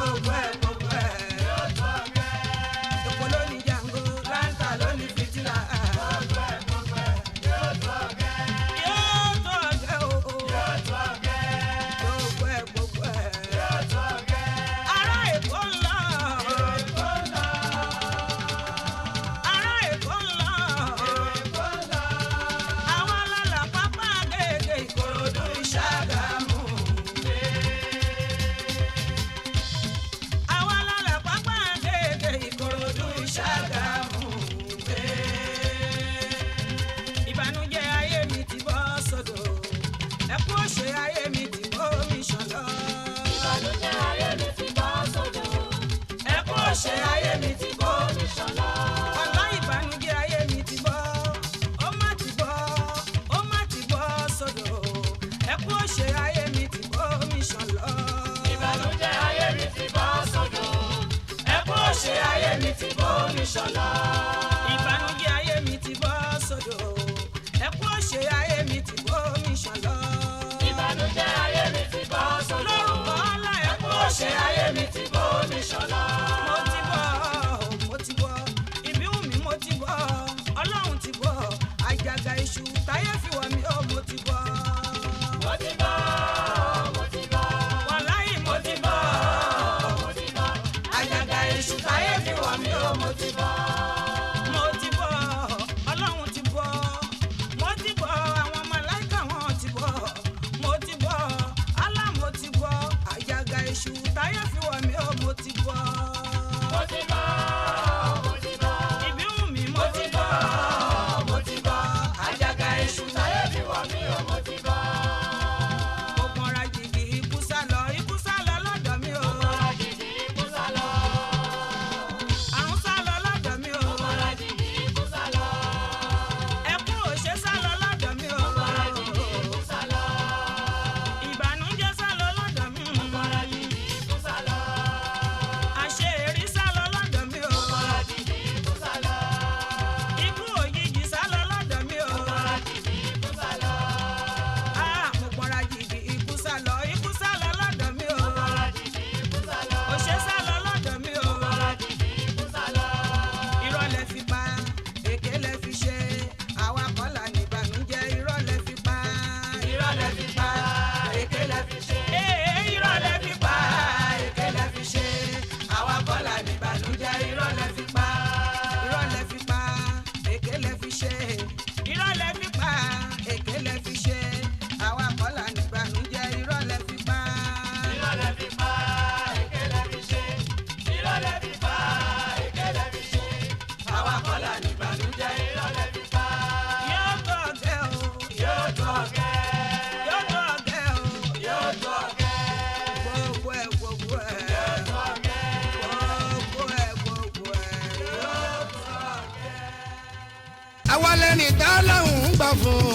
Gbogbo ẹ̀ gbogbo ẹ̀. Yóò tó ọ̀gẹ́. Èkó ló ní Jango, Láńtà ló ní Fìtílà. Gbogbo ẹ̀ gbogbo ẹ̀. Yóò tó ọ̀gẹ́. Yóò tó ọ̀gẹ́ o. Yóò tó ọ̀gẹ́. Gbogbo ẹ̀ gbogbo ẹ̀. Yóò tó ọ̀gẹ́. Ará Èkó ń lọ. Èkó ń lọ. Ará Èkó ń lọ. Èkó ń lọ. Àwọn alálà pápá gègé Ìkòròdú Ìṣàgámù. Àwọn alálà pápá gègé Ìkòròdú Ìṣàgámù. Ìbànújẹ́ ayé mi ti bọ́ sódò. Ẹkún òṣè ayé mi ti bọ́ mi ṣàn lọ. Ìbànújẹ́ ayé mi ti bọ́ sódò. Ẹkún òṣè ayé mi ti bọ́ mi ṣàn lọ. Ọ̀la ìbànújẹ́ ayé mi ti bọ́, ó má ti bọ́, ó má ti bọ́ sódò. Ẹkún òṣè ayé mi ti bọ́ mi ṣàn lọ. Ìbànújẹ́ ayé mi ti bọ́ sódò. Ẹkún òṣè ayé mi ti bọ́ mi ṣàn lọ. Ìbànújẹ́ ayé mi ti bọ́ sódò. Ẹkún òṣè ayé mi ti bọ́ mi ṣàn lọ. Ìbànújẹ́ ayé mi ti bọ́ sódò. Lórúkọ ọlá Ẹkún òṣè ayé mi ti bọ́ mi ṣàn lọ. Mo ti bọ́, mo ti bọ́, ìbíhùn mi mo ti bọ́, Ọlọ́run ti bọ́, àjàgà èṣù táyé fi wọ̀ mí ó mo ti bọ́. Mo ti bọ́, mo ti bọ́. Wàláhì mo ti bọ́, mo ti bọ́. Àjàgà èṣù táyé fi wọ̀ mí ó mo ti bọ́. Mo ti bọ́, Ọlọ́run ti bọ́, mo ti bọ́, àwọn màláíkà wọn ti bọ́, mo ti bọ́, Allah mo ti bọ́, àjàgà èṣù táyé fi wọ̀ mí ó mo ti bọ́. Mo ti bọ́, mo ti bọ́. Ìbíhùn mi mo ti bọ́, mo ti bọ́. Àjàgà èṣù táyé fi wọ̀ mí ó mo ti bọ́. Mo gbọ́nra jìgì ikú sá lọ, ikú sá lọ lọ́dọ̀ mi o. Mo gbọ́nra jìgì ikú sá lọ. Àrùn sá lọ lọ́dọ̀ mi o. Mo gbọ́nra jìgì ikú sá lọ. Ẹkún òṣè sá lọ lọ́dọ̀ mi o. Mo gbọ́nra jìgì ikú sá lọ. Ìbànújẹ́ sá lọ lọ́dọ̀ mi. Mo gbọ́nra jìgì ikú sá lọ. Àṣeyẹrí sá lọ lọ́dọ̀ mi o. Mo gbọ́nra jìgì ikú sá lọ. Ikú òjijì sá lọ lọ́dọ̀ mi o. Mo gbọ́nra jìgì ikú sá lọ. Ah, mo gbọ́nra jìgì ikú sá lọ, ikú sá lọ lọ́dọ̀ mi o. Mo gbọ́nra jìgì ikú sá lọ. Òṣè sá lọ lọ́dọ̀ mi o. Mo gbọ́nra jìgì ikú sá lọ. Irọ́ lẹ fi pa, èké lẹ fi ṣe, àwa kọ́ là ní ìbànújẹ́, irọ́ lẹ fi pa. Irọ́ lẹ fi pa, èké lẹ fi ṣe. Ee, irọ́ lẹ fi pa, èké lẹ fi ṣe. Àwa kọ́ là ní ìbànújẹ́, irọ́ lẹ fi pa. Irọ́ lẹ fi pa, èké lẹ fi ṣe. Irọ́ lẹ fi pa, èké lẹ fi ṣe. Àwa kọ́ là ní ìbànújẹ́, irọ́ lẹ fi pa. Irọ́ lẹ fi pa, èké lẹ fi ṣe. Irọ́ lẹ fi pa, èké lẹ fi ṣe. Àwa kọ́ là ní ìbànújẹ́, irọ́ lẹ fi pa. Yóò tó ọ̀gẹ́ o, Yóò tó ọ̀gẹ́. yóò tó ọ̀gẹ́ o, Yóò tó ọ̀gẹ́. Gbogbo ẹ̀ gbogbo ẹ̀. Yóò tó ọ̀gẹ́. Gbogbo ẹ̀ gbogbo ẹ̀. Yóò tó ọ̀gẹ́. Àwa lẹni tá lọ́hùn ún gbà fún.